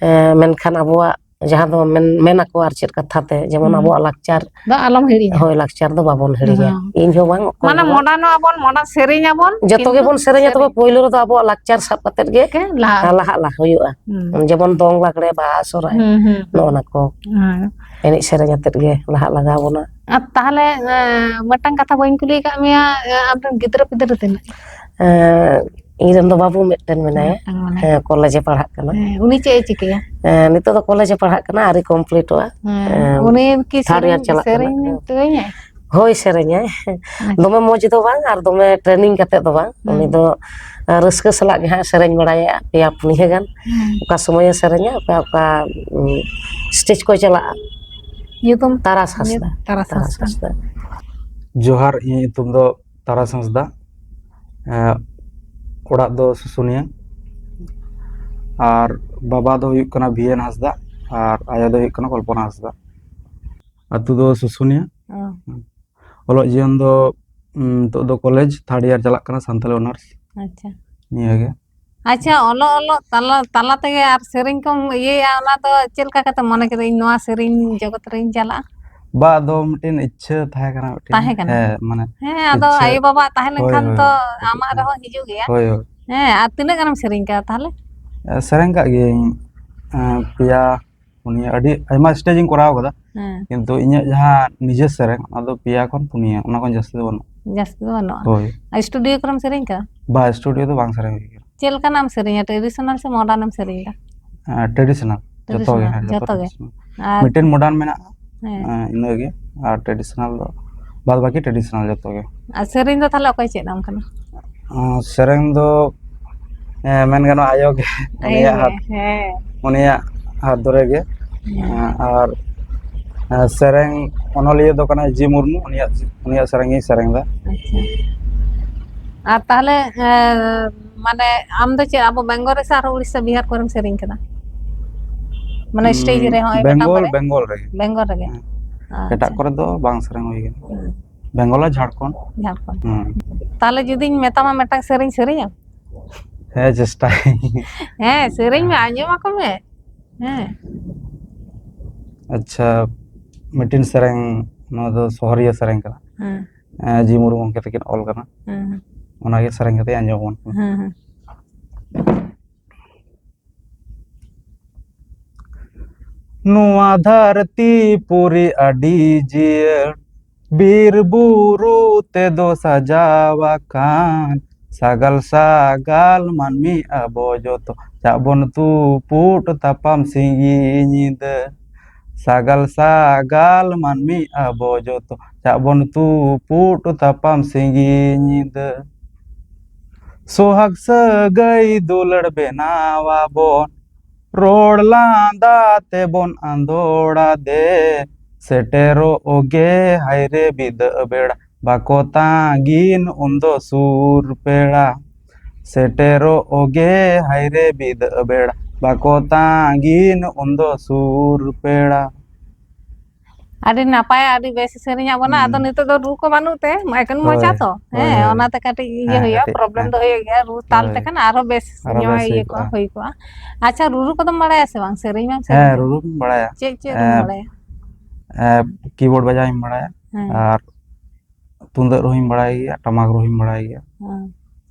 ᱮ, ᱢᱮᱱᱠᱷᱟᱱ ᱟᱵᱚᱣᱟᱜ ᱡᱟᱦᱟᱸ ᱫᱚ ᱢᱮᱱ, ᱢᱮᱱ ᱟᱠᱚ ᱟᱨ ᱪᱮᱫ ᱠᱟᱛᱷᱟ ᱛᱮ, ᱡᱮᱢᱚᱱ ᱦᱩᱸ᱾ ᱟᱵᱚᱣᱟᱜ ᱞᱟᱠᱪᱟᱨ, ᱫᱚ ᱟᱞᱚᱢ ᱦᱤᱲᱤᱧᱟ᱾ ᱦᱳᱭ, ᱞᱟᱠᱪᱟᱨ ᱫᱚ ᱵᱟᱵᱚᱱ ᱦᱤᱲᱤᱧᱟ᱾ ᱦᱩᱸ᱾ ᱤᱧ ᱦᱚᱸ ᱵᱟᱝ, ᱚᱠᱚᱭ ᱢᱟᱱᱮ ᱦᱚᱸ ᱵᱟᱝ᱾ Modernᱚᱜ ᱟᱵᱚᱱ, modern ᱥᱮᱨᱮᱧ ᱟᱵᱚᱱ, ᱡᱚᱛᱚ ᱠᱤᱱᱛᱩ ᱜᱮᱵᱚᱱ ᱥᱮᱨᱮᱧᱟ, ᱛᱚᱵᱮ ᱥᱮᱨᱮᱧ᱾ ᱯᱳᱭᱞᱳ ᱨᱮᱫᱚ ᱟᱵᱚᱣᱟᱜ ᱞᱟᱠᱪᱟᱨ ᱥᱟᱵ ᱠᱟᱛᱮᱫ ᱜᱮ ᱜᱮ ᱞᱟᱦᱟ᱾ ᱞᱟᱦᱟᱜ ᱞᱟᱦᱟ ᱦᱩᱭᱩᱜᱼᱟ᱾ ᱦᱩᱸ᱾ ᱡᱮᱢᱚᱱ ᱫᱚᱝ, ᱞᱟᱜᱽᱲᱮ, ᱵᱟᱦᱟ, ᱥᱚᱦᱨᱟᱭ, ᱦᱩᱸ, ᱦᱩᱸ, ᱦᱩᱸ᱾ ᱱᱚᱜᱼᱚ ᱱᱟ ᱠᱚ ᱦᱮᱸ᱾ ᱮᱱᱮᱡ ᱥᱮᱨᱮᱧ ᱟᱛᱮᱫ ᱜᱮ ᱞᱟᱦᱟᱜ ᱞᱟᱜᱟᱣ ᱵᱚᱱᱟ᱾ ᱟᱨ ᱛᱟᱦᱚᱞᱮ, ᱮᱸ, ᱢᱤᱫᱴᱟᱝ ᱠᱟᱛᱷᱟ ᱵᱟᱹᱧ ᱠᱩᱞᱤ ᱟᱠᱟᱫ ᱢᱮᱭᱟ, ᱮᱸ, ᱟᱢᱨᱮᱱ ᱜᱤᱫᱽᱨᱟᱹ ᱯᱤᱫᱽᱨᱟᱹ ᱛᱤᱱᱟᱹᱜ? ᱮᱸ, ᱤᱧ ᱨᱮᱱ ᱫᱚ ᱵᱟᱹᱵᱩ ᱢᱤᱫᱴᱮᱱ ᱢᱮᱱᱟᱭᱟ᱾ ᱢᱤᱫᱴᱟᱝ ᱢᱮᱱᱟᱭᱟ᱾ ᱦᱮᱸ, ᱠᱚᱞᱮᱡᱽ ᱮ ᱯᱟᱲᱦᱟᱜ ᱠᱟᱱᱟ᱾ ᱦᱮᱸ, ᱩᱱᱤ ᱪᱮᱫ ᱮ ᱪᱤᱠᱟᱹᱭᱟ? ᱮᱸ, ᱱᱤᱛᱚᱜ ᱫᱚ ᱠᱚᱞᱮᱡᱽ ᱮ ᱯᱟᱲᱦᱟᱜ ᱠᱟᱱᱟ, ᱟᱹᱣᱨᱤ ᱠᱚᱢᱯᱞᱤᱴᱚᱜᱼᱟ᱾ ᱦᱮᱸ, ᱮᱸ, ᱩᱱᱤ ᱠᱤ ᱛᱷᱟᱨᱰ ᱤᱭᱟᱨ ᱥᱮᱨᱮᱧ, ᱪᱟᱞᱟᱜ ᱠᱟᱱᱟ᱾ ᱥᱮᱨᱮᱧ ᱦᱮᱸ᱾ ᱛᱮᱜᱮᱭᱟᱭ? ᱦᱳᱭ, ᱥᱮᱨᱮᱧᱟᱭ᱾ ᱟᱪᱪᱷᱟ᱾ ᱫᱚᱢᱮ ᱢᱚᱡᱽ ᱫᱚ ᱵᱟᱝ, ᱟᱨ ᱫᱚᱢᱮ ᱴᱨᱮᱱᱤᱝ ᱠᱟᱛᱮ ᱫᱚ ᱵᱟᱝ᱾ ᱦᱩᱸ᱾ ᱩᱱᱤ ᱫᱚ, ᱮᱸ, ᱨᱟᱹᱥᱠᱟᱹ ᱥᱟᱞᱟᱜ ᱜᱮ ᱦᱟᱸᱜ ᱥᱮᱨᱮᱧ ᱵᱟᱲᱟᱭᱟ, ᱯᱮᱭᱟ ᱯᱩᱱᱭᱟᱹ ᱜᱟᱱ᱾ ᱦᱩᱸ᱾ ᱚᱠᱟ ᱥᱚᱢᱚᱭᱮ ᱥᱮᱨᱮᱧᱟ, ᱚᱠᱟ, ᱚᱠᱟ, ᱩᱸ, ᱥᱴᱮᱡᱽ ᱠᱚᱭ ᱪᱟᱞᱟᱜᱼᱟ᱾ ᱧᱩᱛᱩᱢ? ᱛᱟᱨᱟᱥ ᱦᱟᱸᱥᱫᱟ᱾ ᱛᱟᱨᱟᱥ ᱛᱟᱨᱟᱥ ᱦᱟᱸᱥᱫᱟ᱾ ᱦᱟᱸᱥᱫᱟ᱾ ᱡᱚᱦᱟᱨ, ᱤᱧᱟᱹᱜ ᱧᱩᱛᱩᱢ ᱫᱚ ᱛᱟᱨᱟᱥ ᱦᱟᱸᱥᱫᱟ᱾ ᱮᱸ, ᱚᱲᱟᱜ ᱫᱚ ᱥᱩᱥᱩᱱᱤᱭᱟᱹ᱾ ᱟᱨ ᱵᱟᱵᱟ ᱫᱚ ᱦᱩᱭᱩᱜ ᱠᱟᱱᱟ ᱵᱤ ᱮᱱ ᱦᱟᱸᱥᱫᱟ, ᱟᱨ ᱟᱭᱳ ᱫᱚ ᱦᱩᱭᱩᱜ ᱠᱟᱱᱟ ᱠᱚᱞᱯᱚᱱᱟ ᱦᱟᱸᱥᱫᱟ᱾ ᱟᱹᱛᱩ ᱫᱚ ᱥᱩᱥᱩᱱᱤᱭᱟᱹ᱾ ᱚ᱾ ᱚᱞᱚᱜ ᱡᱤᱭᱚᱱ ᱫᱚ, ᱩᱸ, ᱱᱤᱛᱚᱜ ᱫᱚ ᱠᱚᱞᱮᱡᱽ ᱛᱷᱟᱨᱰ ᱤᱭᱟᱨ ᱪᱟᱞᱟᱜ ᱠᱟᱱᱟ, ᱥᱟᱱᱛᱟᱲᱤ ᱚᱱᱟᱨᱥ᱾ ᱟᱪᱪᱷᱟ᱾ ᱱᱤᱭᱟᱹ ᱜᱮ᱾ ᱟᱪᱪᱷᱟ, ᱚᱞᱚᱜ, ᱚᱞᱚᱜ ᱛᱟᱞᱟ, ᱛᱟᱞᱟ ᱛᱮᱜᱮ ᱟᱨ ᱥᱮᱨᱮᱧ ᱠᱚᱢ ᱤᱭᱟᱹᱭᱟ, ᱚᱱᱟ ᱫᱚ ᱪᱮᱫ ᱞᱮᱠᱟ ᱠᱟᱛᱮ ᱢᱚᱱᱮ ᱠᱮᱫᱟ, "ᱤᱧ ᱱᱚᱣᱟ ᱥᱮᱨᱮᱧ ᱡᱚᱜᱚᱛ ᱨᱤᱧ ᱪᱟᱞᱟᱜᱼᱟ"? ᱵᱟ, ᱟᱫᱚ ᱢᱤᱫᱴᱮᱱ ᱤᱪᱪᱷᱟᱹ ᱛᱟᱦᱮᱸ ᱠᱟᱱᱟ ᱢᱤᱫᱴᱮᱱ᱾ ᱛᱟᱦᱮᱸ ᱠᱟᱱᱟ? ᱦᱮᱸ, ᱢᱟᱱᱮ ᱦᱮᱸ, ᱟᱫᱚ ᱤᱪᱪᱷᱟᱹ᱾ ᱟᱭᱳ ᱵᱟᱵᱟ ᱛᱟᱦᱮᱸ ᱦᱳᱭ, ᱞᱮᱱᱠᱷᱟᱱ ᱦᱳᱭ, ᱛᱚ ᱦᱳᱭ᱾ ᱟᱢᱟᱜ ᱨᱮᱦᱚᱸ ᱦᱤᱡᱩᱜ ᱜᱮᱭᱟ᱾ ᱦᱳᱭ, ᱦᱳᱭ᱾ ᱦᱮᱸ, ᱟᱨ ᱛᱤᱱᱟᱹᱜ ᱜᱟᱱᱮᱢ ᱥᱮᱨᱮᱧ ᱠᱟᱫᱟ ᱛᱟᱦᱚᱞᱮ? ᱮ, ᱥᱮᱨᱮᱧ ᱠᱟᱜ ᱜᱤᱭᱟᱹᱧ, ᱮ, ᱯᱮᱭᱟ, ᱯᱩᱱᱭᱟᱹ, ᱟᱹᱰᱤ ᱟᱭᱢᱟ ᱥᱴᱮᱡᱽ ᱤᱧ ᱠᱚᱨᱟᱣ ᱠᱟᱫᱟ᱾ ᱦᱮᱸ᱾ ᱠᱤᱱᱛᱩ ᱤᱧᱟᱹᱜ ᱡᱟᱦᱟᱸ ᱱᱤᱡᱮ ᱥᱮᱨᱮᱧ, ᱚᱱᱟ ᱫᱚ ᱯᱮᱭᱟ ᱠᱷᱚᱱ ᱯᱩᱱᱭᱟᱹ, ᱚᱱᱟ ᱠᱷᱚᱱ ᱡᱟᱹᱥᱛᱤ ᱫᱚ ᱵᱟᱹᱱᱩᱜᱼᱟ᱾ ᱡᱟᱹᱥᱛᱤ ᱫᱚ ᱵᱟᱹᱱᱩᱜᱼᱟ᱾ ᱦᱳᱭ᱾ ᱟᱨ ᱥᱴᱩᱰᱤᱭᱳ ᱠᱚᱨᱮᱢ ᱥᱮᱨᱮᱧ ᱠᱟᱫᱟ? ᱵᱟ, ᱥᱴᱩᱰᱤᱭᱳ ᱫᱚ ᱵᱟᱝ ᱥᱮᱨᱮᱧ ᱦᱩᱭ ᱠᱟᱱᱟ᱾ ᱪᱮᱫ ᱞᱮᱠᱟᱱᱟᱜ ᱮᱢ ᱥᱮᱨᱮᱧᱟ, traditional ᱥᱮ modern ᱮᱢ ᱥᱮᱨᱮᱧ ᱮᱫᱟ? ᱴᱨᱮᱰᱤᱥᱚᱱᱟᱞ᱾ ᱡᱚᱛᱚ ᱜᱮ, traditional, ᱦᱮᱸ, ᱡᱚᱛᱚ ᱡᱚᱛᱚ ᱜᱮ᱾ ᱴᱨᱮᱰᱤᱥᱚᱱᱟᱞ᱾ ᱟᱨ ᱢᱤᱫᱴᱮᱱ ᱢᱚᱰᱟᱨᱱ ᱢᱮᱱᱟᱜᱼᱟ᱾ ᱦᱮᱸ᱾ ᱦᱮᱸ, ᱤᱱᱟᱹᱜᱮ᱾ ᱟᱨ ᱴᱨᱮᱰᱤᱥᱚᱱᱟᱞ ᱫᱚ, ᱵᱟᱫ ᱵᱟᱹᱠᱤ ᱴᱨᱮᱰᱤᱥᱚᱱᱟᱞ ᱡᱚᱛᱚ ᱜᱮ᱾ ᱟᱨ ᱥᱮᱨᱮᱧ ᱫᱚ ᱛᱟᱦᱞᱮ ᱚᱠᱚᱭ ᱪᱮᱫ ᱟᱢ ᱠᱟᱱᱟ? ᱟᱨ ᱥᱮᱨᱮᱧ ᱫᱚ, ᱦᱮᱸ, ᱢᱮᱱ ᱜᱟᱱᱚᱜᱼᱟ ᱟᱭᱳ ᱜᱮ᱾ ᱟᱭᱳ ᱩᱱᱤᱭᱟᱜ ᱜᱮ, ᱦᱟᱛ, ᱦᱮᱸ᱾ ᱩᱱᱤᱭᱟᱜ ᱦᱟᱛ ᱫᱷᱚᱨᱮ ᱜᱮ᱾ ᱦᱮᱸ᱾ ᱟᱨ, ᱟᱨ ᱥᱮᱨᱮᱧ ᱚᱱᱚᱞᱤᱭᱟᱹ ᱫᱚ ᱠᱟᱱᱟᱭ ᱡᱤ ᱢᱩᱨᱢᱩ, ᱩᱱᱤᱭᱟᱜ, ᱩᱱᱤᱭᱟᱜ ᱥᱮᱨᱮᱧ ᱜᱤᱧ ᱥᱮᱨᱮᱧ ᱮᱫᱟ᱾ ᱟᱪᱪᱷᱟ᱾ ᱟᱨ ᱛᱟᱦᱞᱮ, ᱮᱸ, ᱢᱟᱱᱮ ᱟᱢ ᱫᱚ ᱪᱮᱫ ᱟᱵᱚ ᱵᱮᱝᱜᱚᱞ ᱨᱮ ᱥᱮ ᱟᱨᱦᱚᱸ ᱩᱲᱤᱥᱥᱟ, ᱵᱤᱦᱟᱨ ᱠᱚᱨᱮᱢ ᱥᱮᱨᱮᱧ ᱠᱟᱫᱟ? ᱢᱟᱱᱮ ᱥᱴᱮᱡ ᱨᱮ ᱦᱚᱸᱜᱼᱚᱭ ᱢᱤᱫᱴᱟᱝ ᱵᱮᱝᱜᱚᱞ, ᱵᱟᱨᱭᱟ? ᱵᱮᱝᱜᱚᱞ ᱨᱮᱜᱮ᱾ ᱵᱮᱝᱜᱚᱞ ᱨᱮᱜᱮ? ᱦᱮᱸ᱾ ᱟᱪᱪᱷᱟ᱾ ᱮᱴᱟᱜ ᱠᱚᱨᱮ ᱫᱚ ᱵᱟᱝ ᱥᱮᱨᱮᱧ ᱦᱩᱭ ᱠᱟᱱᱟ᱾ ᱦᱩᱸ᱾ ᱵᱮᱝᱜᱚᱞ ᱟᱨ ᱡᱷᱟᱲᱠᱷᱚᱸᱰ᱾ ᱡᱷᱟᱲᱠᱷᱚᱸᱰ᱾ ᱦᱩᱸ᱾ ᱛᱟᱦᱞᱮ ᱡᱩᱫᱤᱧ ᱢᱮᱛᱟᱢᱟ ᱢᱤᱫᱴᱟᱝ ᱥᱮᱨᱮᱧ ᱥᱮᱨᱮᱧᱟᱢ? ᱦᱮᱸ, ᱪᱮᱥᱴᱟᱭᱟᱹᱧ᱾ ᱦᱮᱸ, ᱥᱮᱨᱮᱧ ᱢᱮ, ᱟᱸᱡᱚᱢ ᱟᱠᱚ ᱢᱮ᱾ ᱦᱮᱸ᱾ ᱟᱪᱪᱷᱟ, ᱢᱤᱫᱴᱮᱱ ᱥᱮᱨᱮᱧ, ᱱᱚᱣᱟ ᱫᱚ ᱥᱚᱦᱚᱨᱤᱭᱟᱹ ᱥᱮᱨᱮᱧ ᱠᱟᱱᱟ᱾ ᱦᱮᱸ᱾ ᱮᱸ, ᱡᱤ ᱢᱩᱨᱢᱩ ᱜᱚᱢᱠᱮ ᱛᱟᱹᱠᱤᱱ ᱚᱞ ᱠᱟᱱᱟ᱾ ᱦᱮᱸ, ᱦᱮᱸ᱾ ᱚᱱᱟᱜᱮ ᱥᱮᱨᱮᱧ ᱠᱟᱛᱮ ᱟᱸᱡᱚᱢ ᱟᱵᱚᱱ ᱠᱟᱱᱟ᱾ ᱦᱮᱸ, ᱦᱮᱸ᱾ ᱱᱚᱣᱟ ᱫᱷᱟᱹᱨᱛᱤ ᱯᱩᱨᱤ ᱟᱹᱰᱤ ᱡᱤᱭᱟᱹᱲ, ᱵᱤᱨ ᱵᱩᱨᱩ ᱛᱮᱫᱚ ᱥᱟᱡᱟᱣ ᱟᱠᱟᱱ, ᱥᱟᱜᱟᱞ ᱥᱟᱜᱟᱞ ᱢᱟᱹᱱᱢᱤ ᱟᱵᱚ ᱡᱚᱛᱚ, ᱪᱟᱜ ᱵᱚᱱ ᱛᱩᱯᱩᱫ ᱛᱟᱯᱟᱢ ᱥᱤᱸᱜᱤ ᱧᱤᱫᱟᱹ᱾ ᱥᱟᱜᱟᱞ ᱥᱟᱜᱟᱞ ᱢᱟᱹᱱᱢᱤ ᱟᱵᱚ ᱡᱚᱛᱚ, ᱪᱟᱜ ᱵᱚᱱ ᱛᱩᱯᱩᱫ ᱛᱟᱯᱟᱢ ᱥᱤᱸᱜᱤ ᱧᱤᱫᱟᱹ᱾ ᱥᱚᱦᱟᱜᱽ ᱥᱟᱹᱜᱟᱹᱭ ᱫᱩᱞᱟᱹᱲ ᱵᱮᱱᱟᱣ ᱟᱵᱚᱱ, ᱨᱚᱲ ᱞᱟᱸᱫᱟ ᱛᱮᱵᱚᱱ ᱟᱸᱫᱳᱲᱟ ᱫᱮ᱾ ᱥᱮᱴᱮᱨᱚᱜ ᱜᱮ ᱦᱟᱭᱨᱮ ᱵᱤᱫᱟᱹ ᱵᱮᱲᱟ, ᱵᱟᱠᱚ ᱛᱟᱺᱜᱤᱱ ᱩᱱᱫᱚ ᱥᱩᱨ ᱯᱮᱲᱟ᱾ ᱥᱮᱴᱮᱨᱚᱜ ᱜᱮ ᱦᱟᱭᱨᱮ ᱵᱤᱫᱟᱹ ᱵᱮᱲᱟ, ᱵᱟᱠᱚ ᱛᱟᱺᱜᱤᱱ ᱩᱱᱫᱚ ᱥᱩᱨ ᱯᱮᱲᱟ᱾ ᱟᱹᱰᱤ ᱱᱟᱯᱟᱭ, ᱟᱹᱰᱤ ᱵᱮᱥ ᱥᱮᱨᱮᱧᱟᱜ ᱵᱚᱱᱟ᱾ ᱟᱫᱚ ᱦᱩᱸ᱾ ᱱᱤᱛᱚᱜ ᱫᱚ ᱨᱩ ᱠᱚ ᱵᱟᱹᱱᱩᱜ ᱛᱮ, ᱢᱟ ᱮᱠᱮᱱ ᱢᱚᱪᱟ ᱦᱳᱭ, ᱛᱚ᱾ ᱦᱳᱭ, ᱦᱮᱸ, ᱦᱳᱭ᱾ ᱚᱱᱟᱛᱮ ᱠᱟᱹᱴᱤᱡ ᱤᱭᱟᱹ ᱦᱮᱸ, ᱦᱩᱭᱩᱜᱼᱟ, ᱠᱟᱹᱴᱤᱡ, ᱯᱨᱚᱵᱞᱮᱢ ᱦᱮᱸ᱾ ᱫᱚ ᱦᱩᱭᱩᱜ ᱜᱮᱭᱟ᱾ ᱨᱩ ᱛᱟᱞ ᱦᱳᱭ᱾ ᱛᱮᱠᱷᱟᱱ ᱟᱨᱦᱚᱸ ᱵᱮᱥ ᱟᱨᱦᱚᱸ ᱧᱚᱜ ᱵᱮᱥ ᱦᱩᱭ ᱤᱭᱟᱹ ᱠᱚᱜᱼᱟ, ᱠᱚᱜᱼᱟ᱾ ᱦᱩᱭ ᱠᱚᱜᱼᱟ᱾ ᱟᱪᱪᱷᱟ, ᱨᱩᱨᱩ ᱠᱚᱫᱚᱢ ᱵᱟᱲᱟᱭᱟ ᱥᱮ ᱵᱟᱝ? ᱥᱮᱨᱮᱧ ᱢᱟᱢ ᱦᱮᱸ, ᱥᱮᱨᱮᱧ ᱜᱮ᱾ ᱨᱩᱨᱩ ᱠᱚᱧ ᱵᱟᱲᱟᱭᱟ᱾ ᱪᱮᱫ, ᱪᱮᱫ ᱨᱩᱢ ᱮᱸ, ᱵᱟᱲᱟᱭᱟ? ᱮᱸ, ᱠᱤᱵᱳᱨᱰ ᱵᱟᱡᱟᱣ ᱤᱧ ᱵᱟᱲᱟᱭᱟ᱾ ᱦᱮᱸ᱾ ᱟᱨ ᱛᱩᱢᱫᱟᱜ ᱨᱩ ᱦᱚᱸᱧ ᱵᱟᱲᱟᱭ ᱜᱮᱭᱟ, ᱴᱟᱢᱟᱠ ᱨᱩ ᱦᱚᱸᱧ ᱵᱟᱲᱟᱭ ᱜᱮᱭᱟ᱾ ᱦᱮᱸ᱾